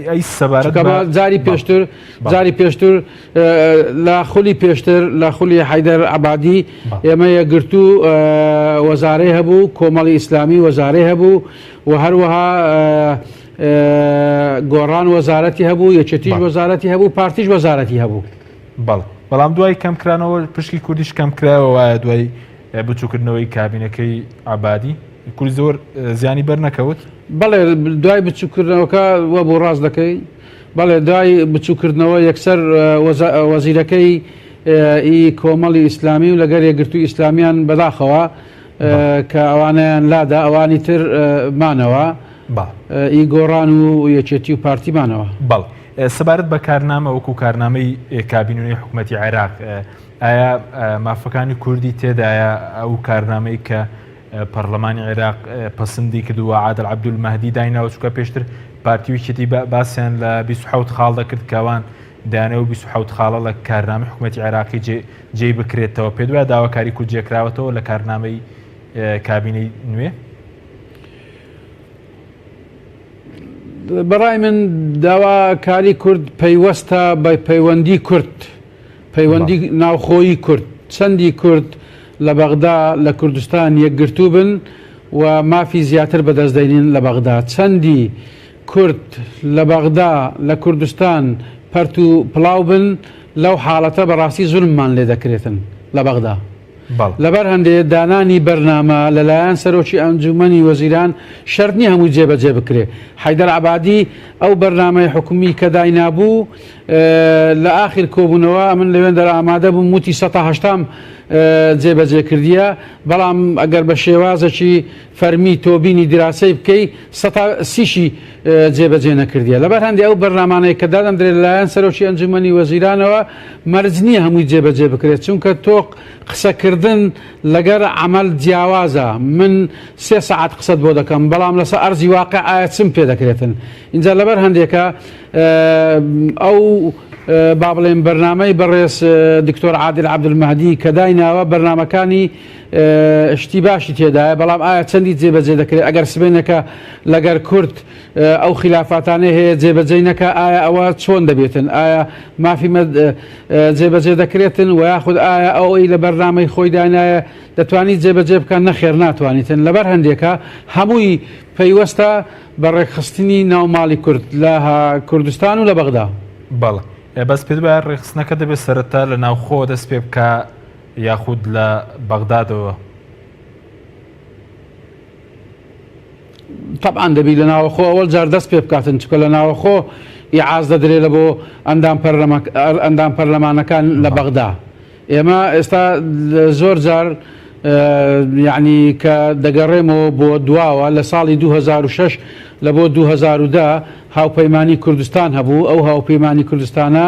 ئەی سەبارەت بە جاری پێشتر جاری پێشتر لە خولی پێشتر لە خولی حیدەر عبادی ئێمە یەکگرتوو وەزارەی هەبوو کۆمەڵی ئیسلامی وەزارەی هەبوو و هەروەها گۆڕان وەزارەتی هەبوو یەکێتیش وەزارەتی هەبوو پارتیش وەزارەتی هەبوو. بەڵێ بەڵام دوای کەمکرانەوە پشکی کوردیش کەمکرایەوە وایە دوای بچووکردنەوەی کابینەکەی عەبادی کورد زۆر زیانی بەر نەکەوت؟ بەڵێ دوای بچووکردنەوەکە وەبوو ڕاست دەکەی بەڵێ دوای بچووکردنەوە یەکسەر وەزیرەکەی ئی کۆمەڵی ئیسلامی و لەگەر یەکگرتوو ئیسلامیان بەداخەوە کە ئەوانەیان لادا ئەوانی تر مانەوە ئی گۆڕان و یەکێتی و پارتی مانەوە. بەڵێ سەبارەت بە کارنامە وەکو کارنامەی کابینەی حکوومەتی عێراق ئایا مافەکانی کوردی تێدایە ئەو کارنامەی کە پەرلەمانی عێراق پەسندی کردووە عادل عەبدولمەهدی دایناوە چونکە پێشتر پارتی و یەکێتی باسیان لە 27 خاڵ دەکرد کە ئەوان دەیانەوە 27 خاڵە لە کارنامەی حکوومەتی عێراقی جێی بکرێتەوە پێت وایە داواکاری کورد جێکراوەتەوە لە کارنامەی کابینەی نوێ؟ بەڕای من داواکاری کورد پەیوەستە بە پەیوەندی کورد پەیوەندی ناوخۆیی کورد، چەندی کورد لە بەغدا لە کوردستان یەکگرتوو بن و مافی زیاتر بەدەست دەینن لە بەغدا، چەندی کورد لە بەغدا لە کوردستان پەرت و پڵاو بن لەو حاڵەتە بەڕاستی زولممان لێ دەکرێتن لە بەغدا. لەبەر هەندێ دانانی بەرنامە لەلایەن سەرۆکی ئەنجوومەنی وەزیران شەرت نییە هەمووی جێبەجێ بکرێ. حەیدەر عەبادی ئەو بەرنامەی حکومی کە داینابوو لە ئاخیر کۆبوونەوە ئەمن لەوێندەر ئامادە بووم وتی سەتا هەشتام جێبەجێ کردیە، بەڵام ئەگەر بە شێوازێکی فەرمی تۆ بینی دیراسەی بکەی سەتا سیشی جێبەجێ نەکردیە. لەبەر هەندێ ئەو بەرنامانەی کە دادەندرێ لەلایەن سەرۆکی ئەنجوومەنی وەزیرانەوە مەرج نییە هەمووی جێبەجێ بکرێت چونکە تۆ قسەکردن لەگەر عەمەل جیاوازە من سێ سەعات قسەت بۆ دەکەم بەڵام لەسەر ئەرزی واقع ئایا چم پێ دەکرێتن ئینجا لەبەر هەندێکە ئەو با بڵێن بەرنامەی بەڕێز دکتۆر عادل عەبدولمەهدی کە دایناوە بەرنامەکانی شتی باشی تێدایە بەڵام ئایا چەندی جێبەجێ دەکرێت ئەگەر سبێنەکە لەگەر کورد ئەو خیلافاتانەی هەیە جێبەجێی نەکا ئایا ئەوە چۆن دەبێتن ئایا مافی مە جێبەجێ دەکرێتن و یاخود ئایا ئەوەی لە بەرنامەی خۆی دانایە دەتوانیت جێبەجێ بکات نەخێر ناتوانیتن لەبەر هەندێکە هەمووی پەیوەستە بە ڕێکخستنی ناو ماڵی کورد لە کوردستان و لە بەغدا. بەڵێ بەس پێت وایە ڕێکخستنەکە دەبێت سەرەتا لە ناوخۆوە دەست پێ بکا یاخود لە بەغدادەوە؟ تەبعەن دەبی لە ناوەخۆ ئەوەل جار دەست پێ بکاتن چکە لە ناوەخۆ ئیعاز دەدرێ لە بۆ ئەندام ئەندام پەرلەمانەکان لە بەغدا ئێمە ئێستا زۆر جار. یەعنی کە دەگەڕێمەوە بۆ دواوە لە ساڵی 2006 لە بۆ 2010 هاوپەیمانی کوردستان هەبوو، ئەو هاوپەیمانی کوردستانە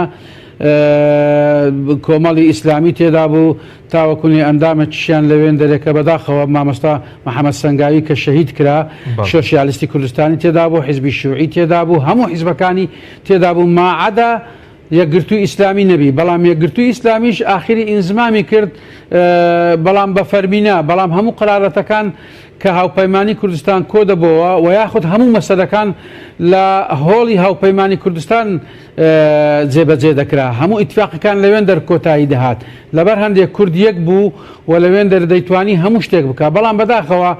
کۆمەڵی ئیسلامی تێدا بوو، تاوەکونێ ئەندامێکیشیان لەوێن دەرێ کە بەداخەوە مامۆستا محەمەد سەنگاوی کە شەهید کرا، شۆسیالیستی کوردستانی تێدا بوو، حیزبی شیوعی تێدا بوو، هەموو حیزبەکانی تێدا بوو ماعەدا یەکگرتووی ئیسلامی نەبی، بەڵام یەکگرتووی ئیسلامیش ئاخری ئینزمامی کرد، بەڵام بە فەرمی نا، بەڵام هەموو قەرارەتەکان کە هاوپەیمانی کوردستان کۆ دەبۆوە و یاخود هەموو مەسەلەکان لە هۆڵی هاوپەیمانی کوردستان جێبەجێ دەکرا، هەموو ئیتفاقەکان لەوێندەر کۆتایی دەهات، لەبەر هەندێک کورد یەک بوو و لەوێندەر دەیتوانی هەموو شتێک بکا، بەڵام بەداخەوە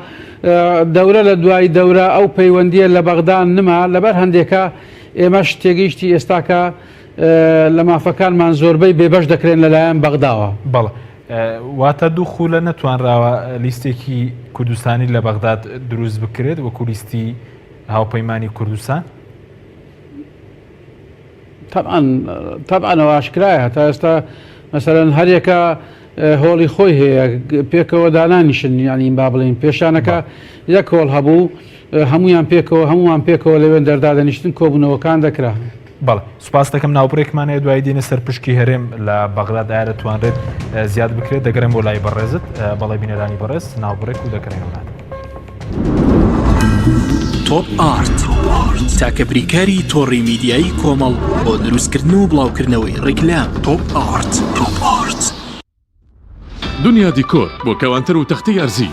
دەورە لە دوای دەورە ئەو پەیوەندییە لە بەغدا نما، لەبەر هەندێکە ئێمەش تێگەیشتی ئێستاکە لە مافەکانمان زۆربەی بێبەش دەکرێن لەلایەن بەغداوە. بەڵێ. واتە دوو خولە نەتوانراوە لیستێکی کوردستانی لە بەغداد دروست بکرێت وەکو لیستی هاوپەیمانی کوردستان؟ تەبعەن تەبعەن ئەوە ئاشکرایە هەتا ئێستا مەسەلەن هەریەکە هۆڵی خۆی هەیە پێکەوە دانانیشن یعنی با بڵێین پێشانەکە یەک هۆڵ هەبوو هەمویان پێکەوە هەمووان پێکەوە لەوێن دەردادەنیشتن کۆبوونەوەکان دەکرا. بەڵێ سوپاس دەکەم ناوبڕێکمان هەیە دوایی دێنە سەر پشکی هەرێم لە بەغداد ئایا دەتوانرێت زیاد بکرێت دەگەرم بۆ لای بەڕێزت بەڵێ بینەرانی بەڕێز ناوبڕێک و دەگەڕێنەوە لات. تۆپ ئارت تاکە بریکاری تۆڕی میدیایی کۆمەڵ بۆ دروستکردن و بڵاوکردنەوەی ڕیکلام تۆپ ئارت. تۆپ ئارت. دنیا دیکۆر بۆ کەوانتەر و تەختەی ئەرزی.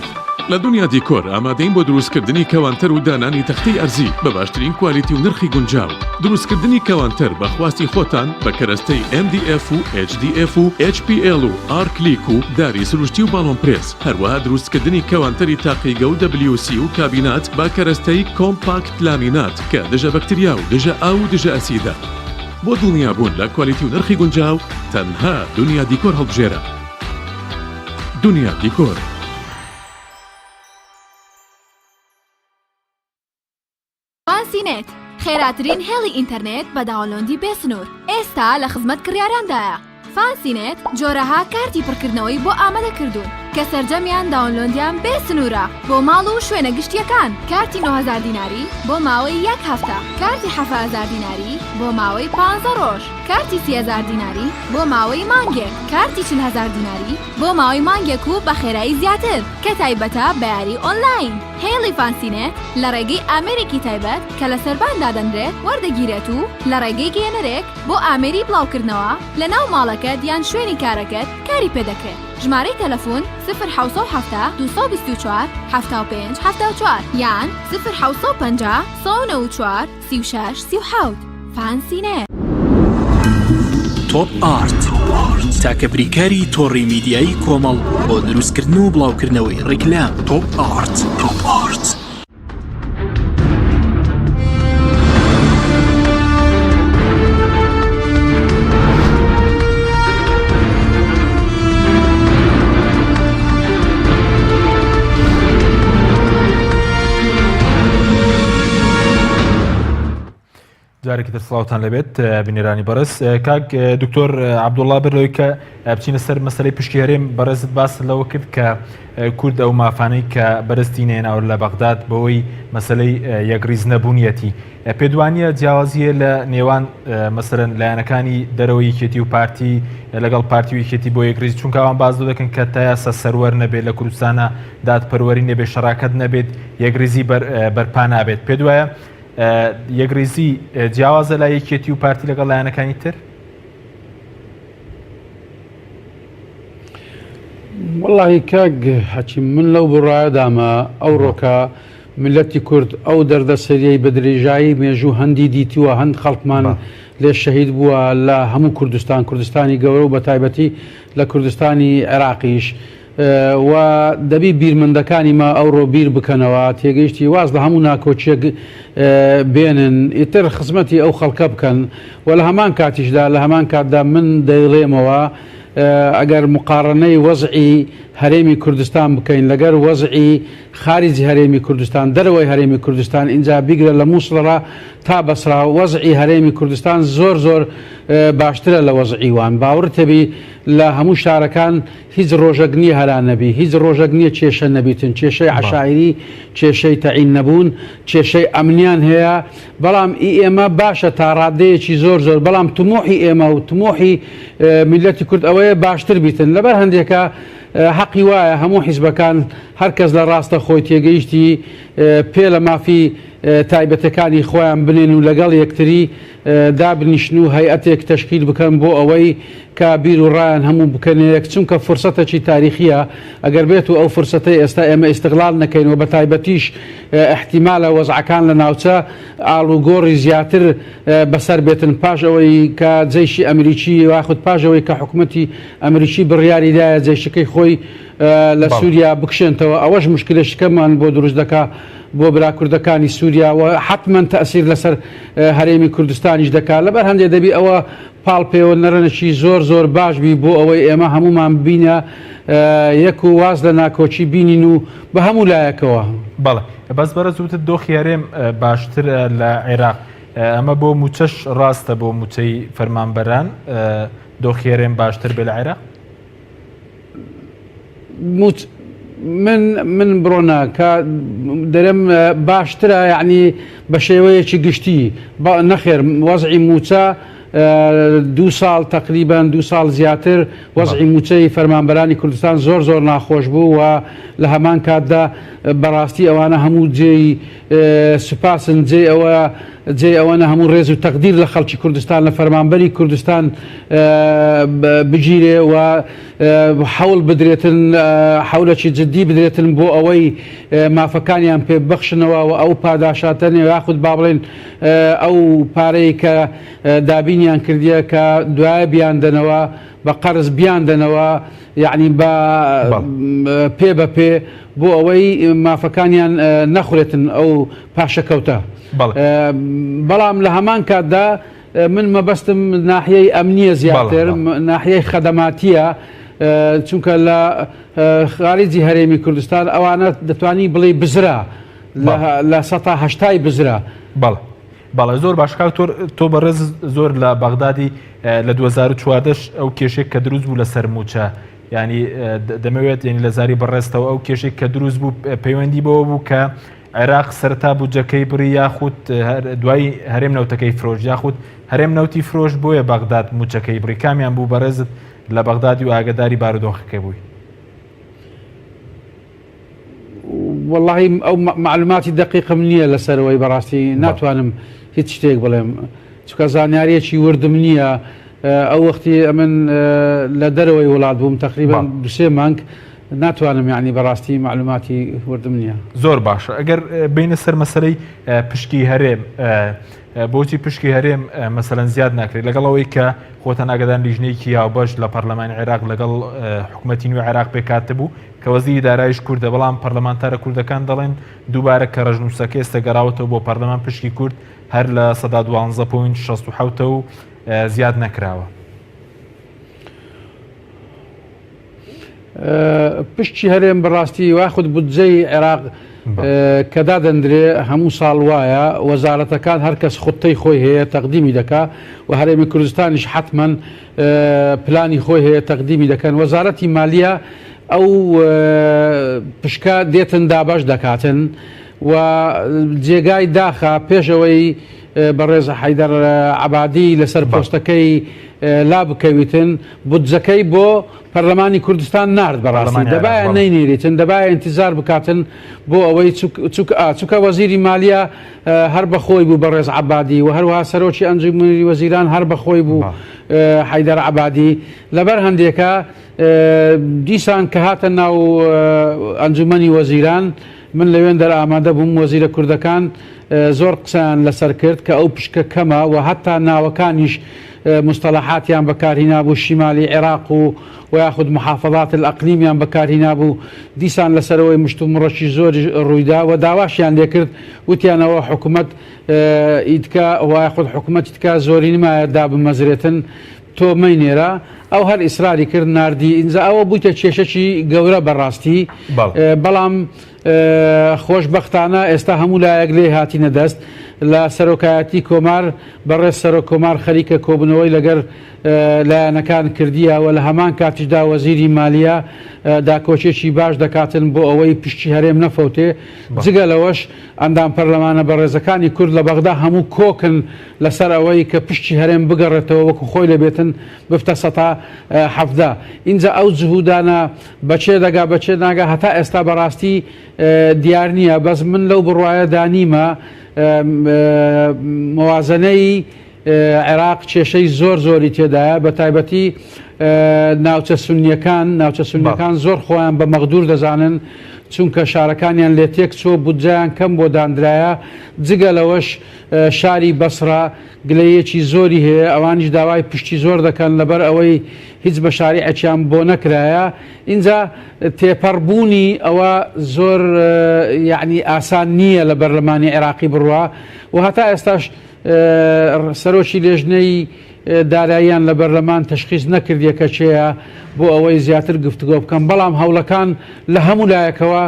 لە دنیا دیکۆر ئامادەین بۆ دروستکردنی کەوانتەر و دانانی تەختەی ئەرزی بە باشترین کوالیتی و نرخی گونجاو. دروستکردنی کەوانتەر بە خواستی خۆتان بە کەرەستەی MDF و HDF و HPL و ئارکلیک و داری سروشتی و باڵۆن پرێس، هەروەها دروستکردنی کەوانتەری تاقیگە و WC و کابینات بە کەرەستەی کۆمپاکت لامینات کە دژە بەکتریا و دژە ئاو و دژە ئەسیدە. بۆ دڵنیابوون لە کوالیتی و نرخی گونجاو تەنها دنیا دیکۆر هەڵبژێرە. دنیا دیکۆر. فانسی نێت، خێراترین هێڵی ئینتەرنێت بە download ی بێ سنوور، ئێستا لە خزمەت کڕیاراندایە. فانسی نێت جۆرەها کارتی پڕکردنەوەی بۆ ئامادە کردوون کە سەرجەمیان download یان بێ سنوورە بۆ ماڵ و شوێنە گشتییەکان، کارتی 9000 دیناری بۆ ماوەی یەک هەفتە، کارتی 7000 دیناری بۆ ماوەی پانزە ڕۆژ، کارتی 30000 دیناری بۆ ماوەی مانگێک، کارتی 40000 دیناری بۆ ماوەی مانگێک و بە خێرایی زیاتر کە تایبەتە بە یاری ئۆنلاین. هێڵی فانسینێت لە ڕێگەی ئامێرێکی تایبەت کە لە سەربان دادەنرێت وەردەگیرێت و لە ڕێگەی گەیەنەرێک بۆ ئامێری بڵاوکردنەوە لە ناو ماڵەکەت یان شوێنی کارەکەت کاری پێدەکرێت. ژمارەی تەلەفون، سفر 770 224 75 74 یان سفر 750 194 36 37. فانسینێت. تۆپ ئارت تاکە بریکاری تۆڕی میدیایی کۆمەڵ بۆ دروستکردن و بڵاوکردنەوەی ڕیکلام. تۆپ ئارت. تۆپ ئارت. جارێکی تر سڵاوتان لەبێت بینەرانی بەڕێز کاک دکتۆر عەبدوڵڵا بەر لەوەی کە بچینە سەر مەسەلەی پشکی هەرێم بەڕێزت باست لەوە کرد کە کورد ئەو مافانەی کە بەرزتی نێناوە لە بەغداد بەوەی مەسلەی یەکڕیز نەبوونیەتی پێدوانیە جیاوازیە لە نێوان مەسەرەن لایەنەکانی دەرەوەی یەکێتی و پارتی لەگەڵ پارتی و یەکێتی بۆ یەکڕیز چونکە ئەوان باز دەکەن کە تا یاسا سەروەر نەبێت لە کوردستانە دادپەروەری نەبێت شەراکەت نەبێت یەکڕیزی بەرپا نابێت پێ دوایە یەکڕیزی جیاوازە لای یەکێتی و پارتی لەگەڵ لایەنەکانی تر؟ وەڵاهی کاک حەکیم من لەو بڕایەدامە ئەوڕۆکە میللەتی کورد ئەو دەردەسەریەی بە درێژایی مێژوو هەندی دیتووە هەند خەڵکمان لێ شەهید بووە لە هەموو کوردستان کوردستانی گەورە و بە تایبەتی لە کوردستانی عێراقیش و دەبی بیرمەندەکانی مە ئەوڕۆ بیر بکەنەوە تێگەیشتی واز لە هەموو ناکۆکیەک بێنن ئیتر خزمەتی ئەو خەڵکە بکەن و لە هەمان کاتیشدا لە هەمان کاتدا من دەیڵێمەوە ئەگەر مقاڕنەی وەزعی هەرێمی کوردستان بکەین لەگەر وەزعی خاریجی هەرێمی کوردستان دەرەوەی هەرێمی کوردستان ئینجا بیگرە لە موسڵڕا تا بەسرا وەزعی هەرێمی کوردستان زۆر زۆر باشترە لە وەزعی وان باوڕت هەبی لە هەموو شارەکان هیچ ڕۆژەک نییە هەرا نەبی هیچ ڕۆژەک نییە کێشە نەبیتن کێشەی عەشایری کێشەی تەعین نەبوون کێشەی ئەمنیان هەیە بەڵام ئی ئێمە باشە تا ڕادەیەکی زۆر زۆر بەڵام تموحی ئێمە و تموحی میللەتی کورد ئەوەیە باشتر بیتن لەبەر هەندێکە حەقی وایە هەموو حیزبەکان هەر کەس لە ڕاستە خۆی تێگەیشتی پێ لە مافی تایبەتەکانی خۆیان بنێن و لەگەڵ یەکتری دابنیشن و هەیئەتێک تەشکیل بکەن بۆ ئەوەی کە بیر و ڕایان هەموو بکەنە یەک چونکە فرسەتەکی تاریخیە ئەگەر بێت و ئەو فرسەتەی ئێستا ئێمە ئیستغلال نەکەین و بە تایبەتیش ئیحتیمالە وەزعەکان لە ناوچە ئاڵوگۆڕی زیاتر بەسەر بێتن پاش ئەوەی کە جەیشی ئەمریکی یاخود پاش ئەوەی کە حکومەتی ئەمریکی بڕیاری دایە جەیشەکەی خۆی لە سووریا بکشێنتەوە ئەوەش مشکلەشکەمان بۆ دروست دەکا بۆ برا کوردەکانی سووریا و حەتمەن تەئسیر لەسەر هەرێمی کوردستانیش دەکا لەبەر هەندێ دەبی ئەوە پاڵ پێوە نەرەنەکی زۆر زۆر باش بی بۆ ئەوەی ئێمە هەموومان ببینە یەک و واز لە ناکۆکی بینین و بە هەموو لایەکەوە. بەڵێ بەس بەڕێز وتت دۆخی هەرێم باشترە لە عێراق ئەمە بۆ مووچەش ڕاستە بۆ مووچەی فەرمانبەران دۆخی هەرێم باشتر بێ لە عێراق؟ من من بڕۆنە کە دەرێم باشترە یعنی بە شێوەیەکی گشتی نەخێر وەزعی موچە دو ساڵ تقریبان دو ساڵ زیاتر وەزعی موچەی فەرمانبەرانی کوردستان زۆر زۆر ناخۆش بوو و لە هەمان کاتدا بەڕاستی ئەوانە هەموو جێی سوپاسن جێی ئەوە جێی ئەوەنە هەموو ڕێز و تەقدیر لە خەڵکی کوردستان لە فەرمانبەری کوردستان بگیرێ و حەوڵ بدرێتن حەولەکی جدی بدرێتن بۆ ئەوەی مافەکانیان پێ ببەخشنەوە و ئەو پاداشاتەنێ یاخود با بڵێن ئەو پارەی کە دابینیان کردیە کە دوایە بیاندەنەوە بە قەرز بیاندەنەوە یەعنی بە پێ بە پێ بۆ ئەوەی مافەکانیان نەخورێتن ئەو پاشەکەوتە بەڵام لە هەمان کاتدا من مەبەستم ناحیەی ئەمنیە زیاتر ناحیەی خەدەماتیە چونکە لە خارجی هەرێمی کوردستان ئەوانە دەتوانی بڵێ بزرا لە سەتا هەشتای بزرا. بەڵێ بەڵێ زۆر باش کاک تۆر تۆ بەڕێز زۆر لە بەغدادی لە 2014 ئەو کێشێک کە دروست بوو لەسەر موچە ینی دەمەوێت یعنی لە زاری بەڕێزتەوە ئەو کێشێک کە دروست بوو پەیوەندی بەوە بوو کە عێراق سەرتا بودجەکەی بڕی یاخود دوای هەرێم نەوتەکەی فرۆش یاخود هەرێم نەوتی فرۆش بۆیە بەغداد موچەکەی بڕی کامیان بوو بەڕێزت لە بەغدادی و ئاگداری بارودۆخەکەی بووی؟ وەڵاهی ئەو مەعلوماتی دەقیقم نییە لەسەرەوەی بەڕاستی ناتوانم هیچ شتێک بڵێم چکە زانیاریەکی وردم نییە ئەو وەختی ئەمن لە دەرەوەی وڵات بووم تقریبا دوسێ مانگ ناتوانم یعنی بەڕاستی معلوماتی وردم نییە. زۆر باشە ئەگەر بینە سەر مەسلەی پشکی هەرێم بۆچی پشکی هەرێم مەسەلەن زیاد ناکرێت لەگەڵ ئەوەی کە خۆتان ئاگادان لیژنەیەکی هاوبەش لە پەرلەمانی عێراق لەگەڵ حکوومەتی نوێ عێراق پێکاتبوو کە وەزیری دارایش کوردە بەڵام پەرلەمانتارە کوردەکان دەڵێن دووبارە کە ڕەشنووسەکە ئێستا گەڕاوەتەوە بۆ پەرلەمان پشکی کورد هەر لە 12.67 و زیاد نەکراوە. پشکی هەرێم بەڕاستی یاخود بودجەی عێراق کە دادەندرێ هەموو ساڵ وایە وەزارەتەکان هەرکەس خوتەی خۆی هەیە تەقدیمی دەکا و هەرێمی کوردستانیش حەتمەن پلانی خۆی هەیە تەقدیمی دەکەن وەزارەتی مالیە ئەو پشکە دێتن دابەش دەکاتن و جێگای داخە پێشەوەی بەڕێز حەیدەر عەبادی لەسەر پۆستەکەی لا بکەویتن بودجەکەی بۆ پەرلەمانی کوردستان نارد بەڕاستی دەبایە نەینێریتن دەبایە ئینتیزار بکاتن بۆ ئەوەی چوکە وەزیری مالیە هەر بەخۆی بوو بەڕێز عەبادی و هەروەها سەرۆکی ئەنجومەنی وەزیران هەر بەخۆی بوو حەیدەر عەبادی لەبەر هەندێکە دیسان کە هاتە ناو ئەنجومەنی وەزیران من لەوێندەر ئامادە بووم وەزیرە کوردەکان زۆر قسەیان لەسەر کرد کە ئەو پشکە کەمە و هەتا ناوەکانیش مستەڵەحاتیان بەکارهینابوو شیمالی عێراق و و یاخود محافظات الاقلیمیان بەکارهینابوو دیسان لەسەرەوەی مشتومڕەکی زۆریش ڕوویدا و داواشیان لێکرد وتیان ئەوە حکومەت ئیدکە و یاخود حکومەتی تکا زۆرینمایە دابمەزرێتن. تۆ مەینێرە، ئەو هەر ئیسراری کرد ناردی، ئینجا ئەوە بوویتە کێشەکی گەورە بەڕاستی، بەڵام خۆشبەختانە ئێستا هەموو لایەک لێی هاتینە دەست، لە سەرۆکایەتی کۆمار بەڕێز سەرۆک کۆمار خەریکە کۆبوونەوەی لەگەر لایەنەکان کردیە و لە هەمان کاتیشدا وەزیری مالیە داکۆکیەکی باش دەکاتن بۆ ئەوەی پشکی هەرێم نەفەوتێ، جگە لەوەش ئەندام پەرلەمانە بەڕێزەکانی کورد لە بەغدا هەموو کۆکن لەسەر ئەوەی کە پشکی هەرێم بگەڕێتەوە وەکو خۆی لێ بێتن ببتە سەتا 17 ئینجا ئەو جهودانە بەچێ دەگا بەچێ ناگا هەتا ئێستا بەڕاستی دیار نییە بەس من لەو بڕوایەدا نیمە موازنەی عێراق کێشەی زۆر زۆری تێدایە بە تایبەتی ناوچە سونیەکان ناوچە سونیەکان زۆر خۆیان بە مەغدور دەزانن چونکە شارەکانیان لێ تێک چۆ بودجەیان کەم بۆ دانرایە جگە لەوەش شاری بەسڕە گلەیەکی زۆری هەیە ئەوانیش داوای پشتی زۆر دەکەن لەبەر ئەوەی هیچ مەشاریعێکیان بۆ نەکرایە ئینجا تێپەڕبوونی ئەوە زۆر یعنی ئاسان نییە لە بەرلەمانی عێراقی بڕوا و هەتا ئێستاش سەرۆکی لێژنەی داراییان لە بەرلەمان تەشخیس نەکردیە کە کێیە بۆ ئەوەی زیاتر گفتوگۆ بکەن، بەڵام هەوڵەکان لە هەموو لایەکەوە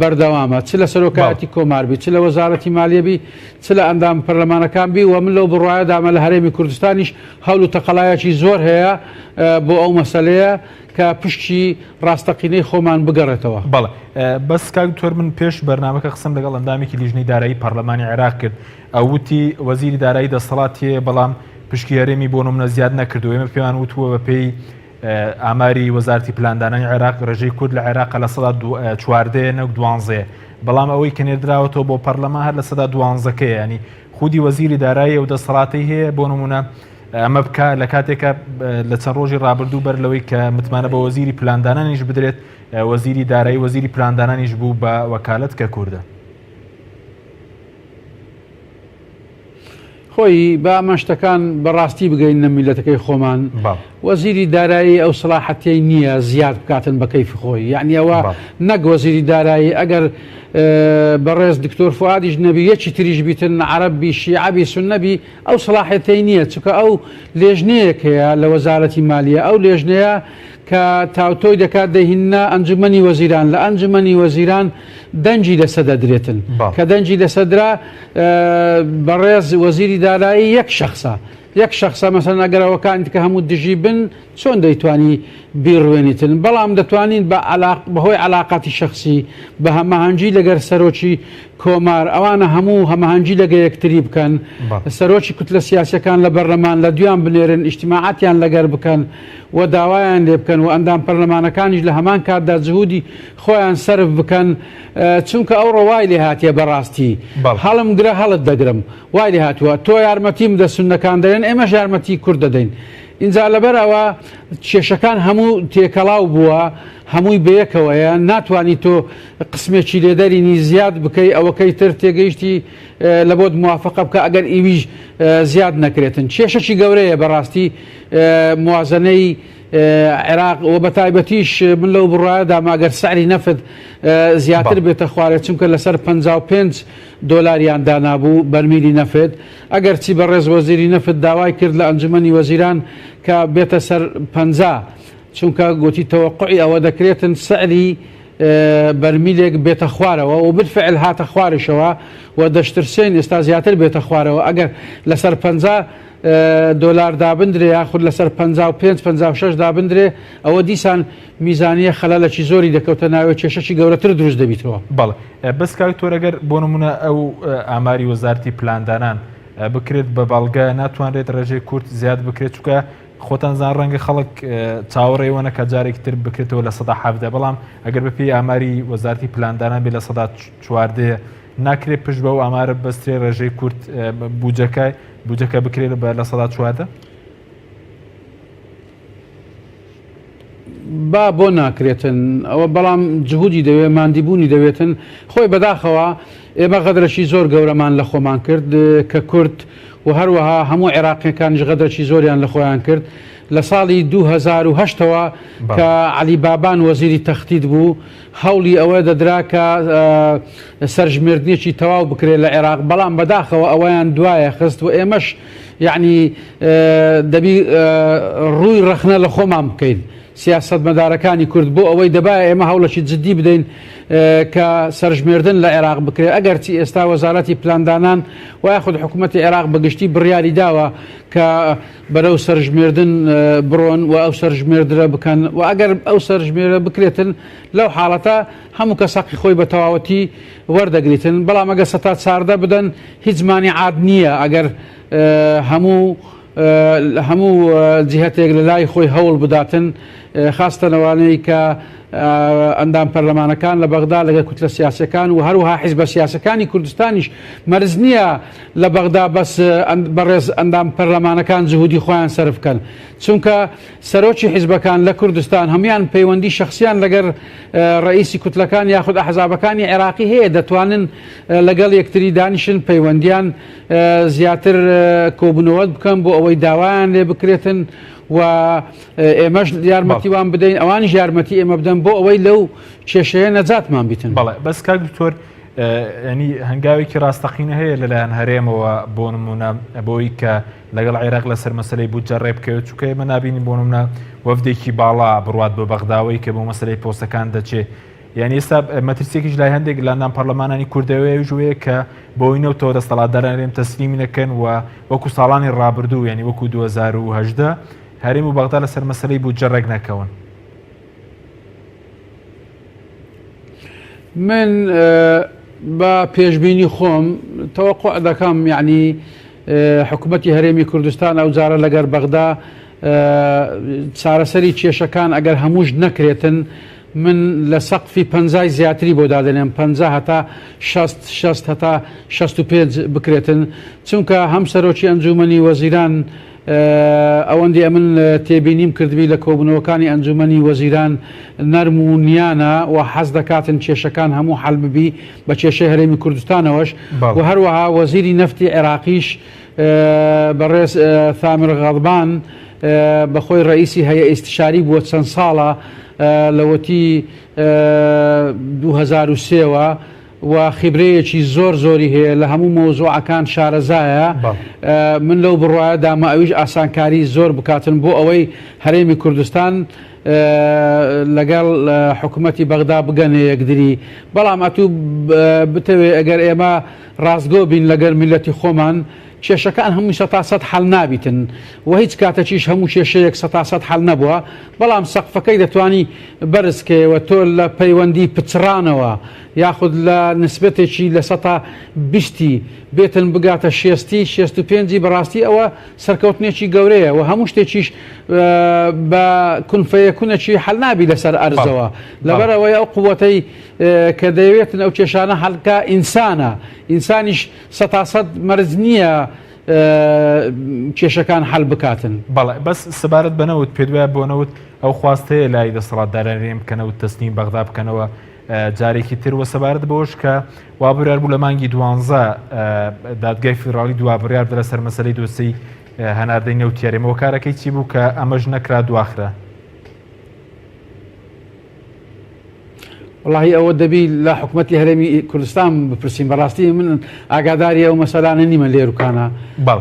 بەردەوامە چ لە سەرۆکایەتی کۆمار بی چ لە وەزارەتی مالیە بی چ لە ئەندام پەرلەمانەکان بی و من لەو بڕوایەدامە لە هەرێمی کوردستانیش هەوڵ و تەقەلایەکی زۆر هەیە بۆ ئەو مەسەلەیە کە پشکی ڕاستەقینەی خۆمان بگەڕێتەوە. بەڵێ بەس کاک دکتۆر من پێش بەرنامەکە قسەم لەگەڵ ئەندامێکی لیژنەی دارایی پەرلەمانی عێراق کرد ئەو وتی وەزیری دارایی دەسەڵاتی هەیە بەڵام پشکی هەرێمی بۆ نمونە زیاد نەکردو ئێمە پێمان وتووە بە پێی ئاماری وەزارتی پلاندانانی عێراق ڕێژەی کورد لە عێراق لە سەدا چواردەیە نەک دوانزەیە بەڵام ئەوەی کە نێردراوەتەوە بۆ پەرلەمان هەر لە سەدا دوانزەکەیە ینی خودی وەزیری دارایی ئەو دەسەڵاتی هەیە بۆ نمونە ئەمە بکە لە کاتێکە لە چەند ڕۆژی ڕابردوو بەر لەوەی کە متمانە بە وەزیری پلاندانانیش بدرێت وەزیری دارایی وەزیری پلاندانانیش بوو بە وەکالەت کە کوردە. خۆی با ئەمە شتەکان بەڕاستی بگەینە میلەتەکەی خۆمان وەزیری دارایی ئەو سڵاحەتەی نییە زیاد بکاتن بە کەیفی خۆی یعنی ئەوە نەک وەزیری دارایی ئەگەر بەڕێز دکتۆر فوادیش نەبی یەکی تریش بیتن عەرەب بی شیعە بی سوننە بی ئەو سڵاحێتەی نییە چونکە ئەو لێژنەیەک هەیە لە وەزارەتی مالیە ئەو لێژنەیە کە تاوتۆی دەکات دەیهیننە ئەنجومەنی وەزیران لە ئەنجومەنی وەزیران دەنگی لەسە دەدرێتن کە دەنگی لەسەدرا بەڕێز وەزیری دارایی یەک شخصە یەک شخصە مەسەن ئەگەر ئەوەکانی تکە هەموو دژی بن چۆن دەیتوانی بیڕوێنیتن بەڵام دەتوانین بە عەلاق بەهۆی عەلاقاتی شەخسی بە هەماهەنگی لەگەر سەرۆکی کۆمار ئەوانە هەموو هەماهەنگی لەگە یەکتری بکەن سەرۆکی کوتلە سیاسیەکان لە بەرلەمان لە دویان بنێرن ئیجتیماعاتیان لەگەر بکەن و داوایان لێ بکەن و ئەندام پەرلەمانەکانیش لە هەمان کاتدا جهودی خۆیان سەرف بکەن چونکە ئەوڕۆ وای لێ هاتیە بەڕاستی هەڵم گرە هەڵت دەگرم وای لێ هاتووە تۆ یارمەتیم دە سوننەکان دەێن ئێمەش یارمەتی کورد دەدەین ئینجا لەبەر ئەوە کێشەکان هەموو تێکەڵاو بووە هەمووی بەیەکەوەیە ناتوانی تۆ قسمێکی لێدەرینی زیاد بکەی ئەوەکەی تر تێگەیشتی لە بۆت موافقە بکە ئەگەر ئیویش زیاد نەکرێتن کێشەکی گەورەیە بەڕاستی موازنەی عێراق و بە تایبەتیش من لەو بڕایەدا ماگەر سعری نەفت زیاتر بێتە خوارێ چونکە لەسەر 55 دۆلاریان دانابوو بەرمیلی نەفت ئەگەرچی بەڕێز وەزیری نەفت داوای کرد لە ئەنجومەنی وەزیران کە بێتە سەر 50 چونکە گوتی تەوەقعی ئەوە دەکرێتن سعری بەرمیلێک بێتە خوارەوە و بالفعل هاتە خواریشەوە و دەشترسێن ئێستا زیاتر بێتە خوارەوە ئەگەر لەسەر 50 دۆلار دابندرێ یاخود لەسەر 55 56 دابندرێ ئەوە دیسان میزانیە خەلەلەکی زۆری دەکەوتە ناوێ کێشەکی گەورەتر دروست دەبیتەوە. بەڵێ بەس کاک دکتۆر ئەگەر بۆ نمونە ئەو ئاماری وەزارتی پلاندانان بکرێت بە بەڵگە ناتوانرێت ڕێژەی کورد زیاد بکرێت چونکە خۆتان زان ڕەنگە خەڵک چاوەڕێ وە نەکات جارێکی تر بکرێتەوە 17% بەڵام ئەگەر بەپێی ئاماری وەزارتی پلاندانان بێ 14% ناکرێت پشت بەو ئامارە بەسترێ ڕێژەی کورد بودجەکە بودجەکە بکرێت بە 14%؟ با بۆ ناکرێتن ئەوە بەڵام جهودی دەوێ ماندیبوونی دەوێتن خۆی بەداخەوە ئێمە غەدرەکی زۆر گەورەمان لە خۆمان کرد کە کورد و هەروەها هەموو عێراقیەکانیش غەدرەکی زۆریان لە خۆیان کرد لە ساڵی 2008ەوە کە عەلی بابان وەزیری تەختید بوو هەوڵی ئەوە دەدرا کە سەرژمێردنێکی تەواو بکرێت لە عێراق بەڵام بەداخەوە ئەوەیان دوایە خست و ئێمەش یەعنی دەبی ڕووی ڕەخنە لە خۆمان بکەین سیاسەتمەدارەکانی کورد بۆ ئەوەی دەبایە ئێمە هەوڵێکی جدی بدەین کە سەرژمێردن لە عێراق بکرێت ئەگەرچی ئێستا وەزارەتی پلاندانان و یاخود حکوومەتی عێراق بەگشتی بڕیاری داوە کە بەرەو سەرژمێردن بڕۆن و ئەو سەرژمێردرە بکەن و ئەگەر ئەو سەرژمێرە بکرێتن لەو حاڵەتە هەموو کەس حەقی خۆی بە تەواوەتی وەردەگریتن بەڵام ئەگەر سەتا 14 بدەن هیچ مانیعات نییە ئەگەر هەموو هەموو جیهەتێک لە لای خۆی هەوڵ بداتن خاستە لەوانەی کە ئەندام پەرلەمانەکان لە بەغدا لەگەڵ کوتلە سیاسەکان و هەروەها حیزبە سیاسەکانی کوردستانیش مەرج نییە لە بەغدا بەس بەڕێز ئەندام پەرلەمانەکان جهودی خۆیان سەرف بکەن چونکە سەرۆکی حیزبەکان لە کوردستان هەموان پەیوەندی شخصیان لەگەر ڕئیسی کوتلەکان یاخود ئەحزابەکانی عێراقی هەیە دەتوانن لەگەڵ یەکتری دانیشن پەیوەندیان زیاتر کۆبوونەوەت بکەن بۆ ئەوەی داوایان لێ بکرێتن و ئێمەش یارمەتی وان بدەین ئەوانیش یارمەتی ئێمە بدەن بۆ ئەوەی لەو کێشەیە نەجاتمان بیتن. بەڵێ بەس کاک دکتۆر ینی هەنگاوێکی ڕاستەقینە هەیە لەلایەن هەرێمەوە بۆ نمونە بۆی کە لەگەڵ عێراق لەسەر مەسلەی بودجە ڕێ بکەوێت چونکە ئێمە نبینین بۆ نمونە وەفدێکی باڵا بڕوات بۆ بەغداوەی کە بۆ مەسلەی پۆستەکان دەچێت یانی ئێستا مەترسیەکیش لای هەندێک لە ئەندام پەرلەمانانی کوردەوەی ئەویش وەیە کە بۆی نەوتەوە دەستەڵاتداران هەرێم تەسلیمی نەکەن و وەکو ساڵانی ڕابردوو یانی وەکو 2018 هەرێم و بەغدا لەسەر مەسەلەی بودجە ڕێک نەکەون. من بە پێشبینی خۆم تەوەقع دەکەم یعنی حکوومەتی هەرێمی کوردستان ئەو جارە لەگەر بەغدا چارەسەری کێشەکان ئەگەر هەمووش نەکرێتن من لە سەقفی پەنجای زیاتری بۆ دادەنێم 50 هەتا 60 60 هەتا 65 بکرێتن چونکە هەم سەرۆکی ئەنجومەنی وەزیران ئەوەندی ئەمن تێبینیم کردبی لە کۆبوونەوەکانی ئەنجومەنی وەزیران نەرم و نیانە و حەز دەکاتن کێشەکان هەموو حەل ببی بە کێشەی هەرێمی کوردستانەوەش و هەروەها وەزیری نەفتی عێراقیش بەڕێز ثامر غەضبان بەخۆی ڕئیسی هەیە ئیستشاری بووە چەند ساڵە لەوەتی 2023ەوە و خیبرەیەکی زۆر زۆری هەیە لە هەموو مەوزوعەکان شارەزایە من لەو بڕوایە دامە ئەویش ئاسانکاری زۆر بکاتن بۆ ئەوەی هەرێمی کوردستان لەگەڵ حکوومەتی بەغدا بگەنە یەکدری بەڵام ئەتوو بتەوێ ئەگەر ئێمە ڕاستگۆ بین لەگەر میللەتی خۆمان کێشەکان هەمووی سەتا سەد حەل نابیتن و هیچ کاتەکیش هەموو کێشەیەک سەتا سەد حەل نەبووە بەڵام سەقفەکەی دەتوانی بەرز کەیەوە تۆ لە پەیوەندی پچڕانەوە یاخود لە نسبەتێکی لە سەتا بیستی بێتن بگاتە شێستی شێست و پێنجی بەڕاستی ئەوە سەرکەوتنێکی گەورەیە و هەموو شتێکیش بە کونفەیەکونەکی حەل نابی لەسەر ئەرزەوە لەبەرئەوەی ئەو قوەتەی کە دەیەوێتن ئەو کێشانە حەل بکا ئینسانە، ئینسانیش سەتاسەد مەرج نییە کێشەکان حەل بکاتن. بەڵێ بەس سەبارەت بە نەوت پێت وایە بۆ نەوت ئەو خواستەیە لای دەسەڵاتدارانی هەرێم کە نەوت تەسلیم بەغدا بکەنەوە جارێکی تر وە سەبارەت بەوەش کە وا بڕیار بوو لە مانگی دوانزە دادگای فیدراڵی دوا بڕیار بدە لەسەر مەسەلەی دۆسیەی هەناردەی نەوتی هەرێم هۆکارەکەی چی بوو کە ئەمەش نەکرا دواخرا؟ وەڵاهی ئەوە دەبی لە حکومەتی هەرێمی کوردستان بپرسین بەڕاستی من ئاگاداری ئەو مەسەلانە نیمە لێروکانە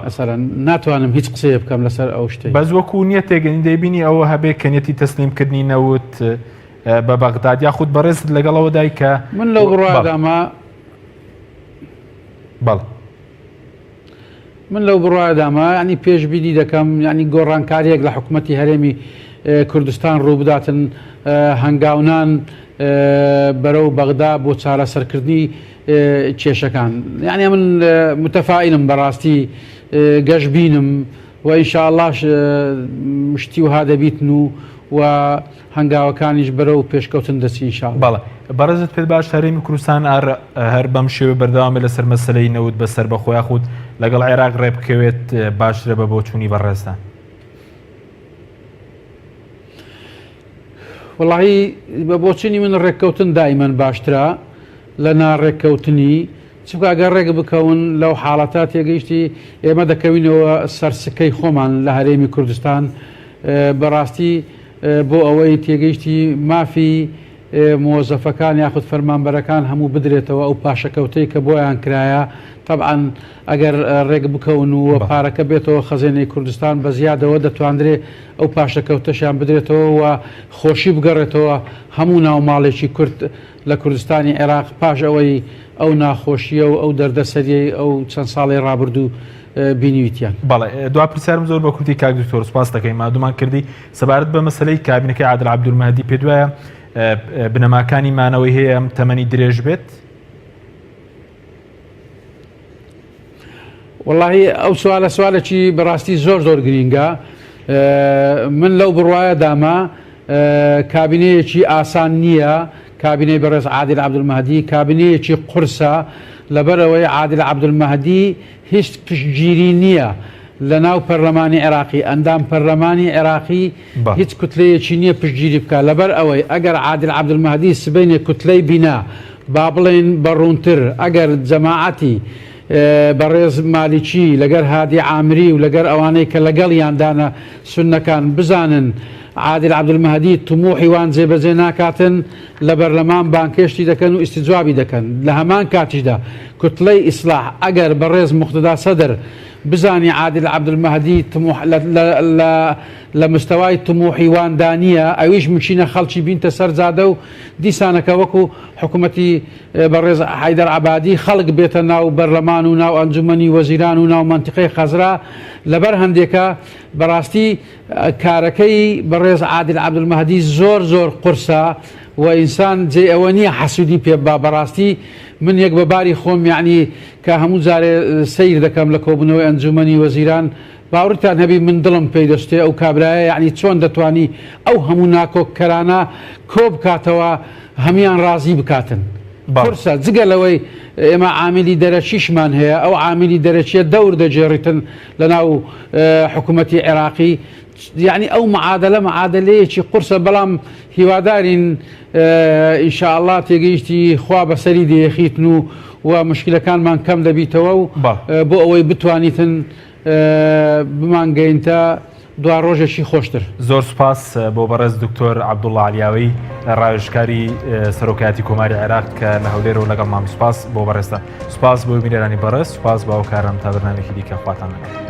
مەسەلەن ناتوانم هیچ قسەیە بکەم لەسەر ئەو شتەی بەس وەکو نیەتێک دەیبینی ئەوە هەبێ کە نیەتی تەسلیمکردنی نەوت بە بەغداد یاخود بەڕێزت لەگەڵەوە دای کە من لەو بڕوادامە بەڵێ من لەو بڕوایەدامە یانی پێشبینی دەکەم یانی گۆڕانکارییەک لە حکومەتی هەرێمی کوردستان ڕووبداتن هەنگاونان بەرەو بەغدا بۆ چارەسەرکردنی کێشەکان یانی من متەفائیلم بەڕاستی گەشبینم و ئینشاءڵڵاش شتی وها دەبیتن و و هەنگاوەکانیش بەرەو پێشکەوتن دەچی ان شاء اللە. بەڵێ بەڕێزت پێت باش هەرێمی کوردستان ئار هەر بەم شێوە بەردەوام بێت لەسەر مەسەلەی نەوت بە سەربەخۆ یاخود لەگەڵ عێراق ڕێ بکەوێت باشترە بە بۆچوونی بەڕێزتان؟ وەڵاهی بە بۆچونی من ڕێککەوتن دائیمەن باشترە لە ناڕێککەوتنی چونکە ئەگەر ڕێک بکەون لەو حاڵەتە تێگەیشتی ئێمە دەکەوینەوە سەر سکەی خۆمان لە هەرێمی کوردستان بەڕاستی بۆ ئەوەی تێگەیشتی مافی. مۆزەفەکان یاخود فەرمانبەرەکان هەموو بدرێتەوە ئەو پاشەکەوتەی کە بۆیان کرایە تەبعەن ئەگەر ڕێک بکەون و پارەکە بێتەوە خەزێنەی کوردستان بە زیادەوە دەتواندرێ ئەو پاشەکەوتەشیان بدرێتەوە و خۆشی بگەڕێتەوە هەموو ناو ماڵێکی کورد لە کوردستانی عێراق پاش ئەوەی ئەو ناخۆشییە و ئەو دەردەسەریەی ئەو چەند ساڵەی ڕابردوو بینیویتیان. بەڵێ دوا پرسیارم زۆر بە کورتی کاک دکتۆر سوپاس دەکەین مادومان کردی سەبارەت بە مەسەلەی کابینەکەی عادل عەبدولمەهدی پێت وایە بنەماکانی مانەوەی هەیە ئەم تەمەنی درێژ بێت؟ وەڵاهی ئەو سوالە سوالێکی بەڕاستی زۆر زۆر گرینگە من لەو بڕوایە دامە کابینەیەکی ئاسان نییە کابینەی بەڕێز عادل عەبدولمەهدی کابینەیەکی قورسە لەبەرئەوەی عادل عەبدولمەهدی هیچ پشتگیری نییە لە ناو پەرلەمانی عێراقی ئەندام پەرلەمانی عێراقی هیچ کوتلەیەکی نییە پشتگیری بکات لەبەر ئەوەی ئەگەر عادل عەبدولمەهدی سبەینێ کوتلەی بینا با بڵێین بە ڕوونتر ئەگەر جەماعەتی بەڕێز مالیکی لەگەر هادی عامری و لەگەر ئەوانەی کە لەگەڵیاندانە سوننەکان بزانن عادل عەبدولمەهدی تموحی وان جێبەجێ ناکاتن لە بەرلەمان بانگهێشتی دەکەن و ئیستجوابی دەکەن لە هەمان کاتیشدا کوتلەی ئیسلاح ئەگەر بەڕێز موقتەدا سەدر بزانی عادل عەبدولمەهدی تموح لە لە لە مستەوای تموحی وان دا نییە ئەویش مچینە خەڵکی بینتە سەر جادە و دیسانەکە وەکو حکومەتی بەڕێز حەیدەر عەبادی خەڵک بێتە ناو بەرلەمان و ناو ئەنجومەنی وەزیران و ناو مەنتیقەی خەزرا لەبەر هەندێکە بەڕاستی کارەکەی بەڕێز عادل عەبدولمەهدی زۆر زۆر قورسە و ئینسان جێی ئەوە نییە حەسودی پێ ببا بەڕاستی من یەک بە باری خۆم یەعنی کە هەموو جارێ سەیر دەکەم لە کۆبوونەوەی ئەنجومەنی وەزیران باوڕتان هەبی من دڵم پێی دەشتێ ئەو کابرایە یەعنی چۆن دەتوانی ئەو هەموو ناکۆک کەرانە کۆ بکاتەوە هەموان ڕازی بکاتن قورسە جگە لەوەی ئێمە عامیلی دەرەکیشمان هەیە ئەو عامیلی دەرەکیە دەور دەگێڕیتن لەناو حکوومەتی عێراقی یعنی ئەو معادلە معادلەیەکی قورسە بەڵام هیوادارین ئینشاءاللە تێگەیشتی خوا بەسەری دێخیتن و و مشکلەکانمان کەم دەبیتەوە و بۆ ئەوەی بتوانیتن بمانگەینتە دواڕۆژێکی خۆشتر. زۆر سوپاس بۆ بەڕێز دکتۆر عەبدوڵڵا عەلیاوی ڕاوێژکاری سەرۆکایەتی کۆماری عێراق کە لە هەولێرەوە لەگەڵمان سوپاس بۆ بەڕێزتان سوپاس بۆ بینەرانی بەڕێز سوپاس بۆ هاوکاران تا بەرنامەیەکی دیکە خواتان لەگەڵ.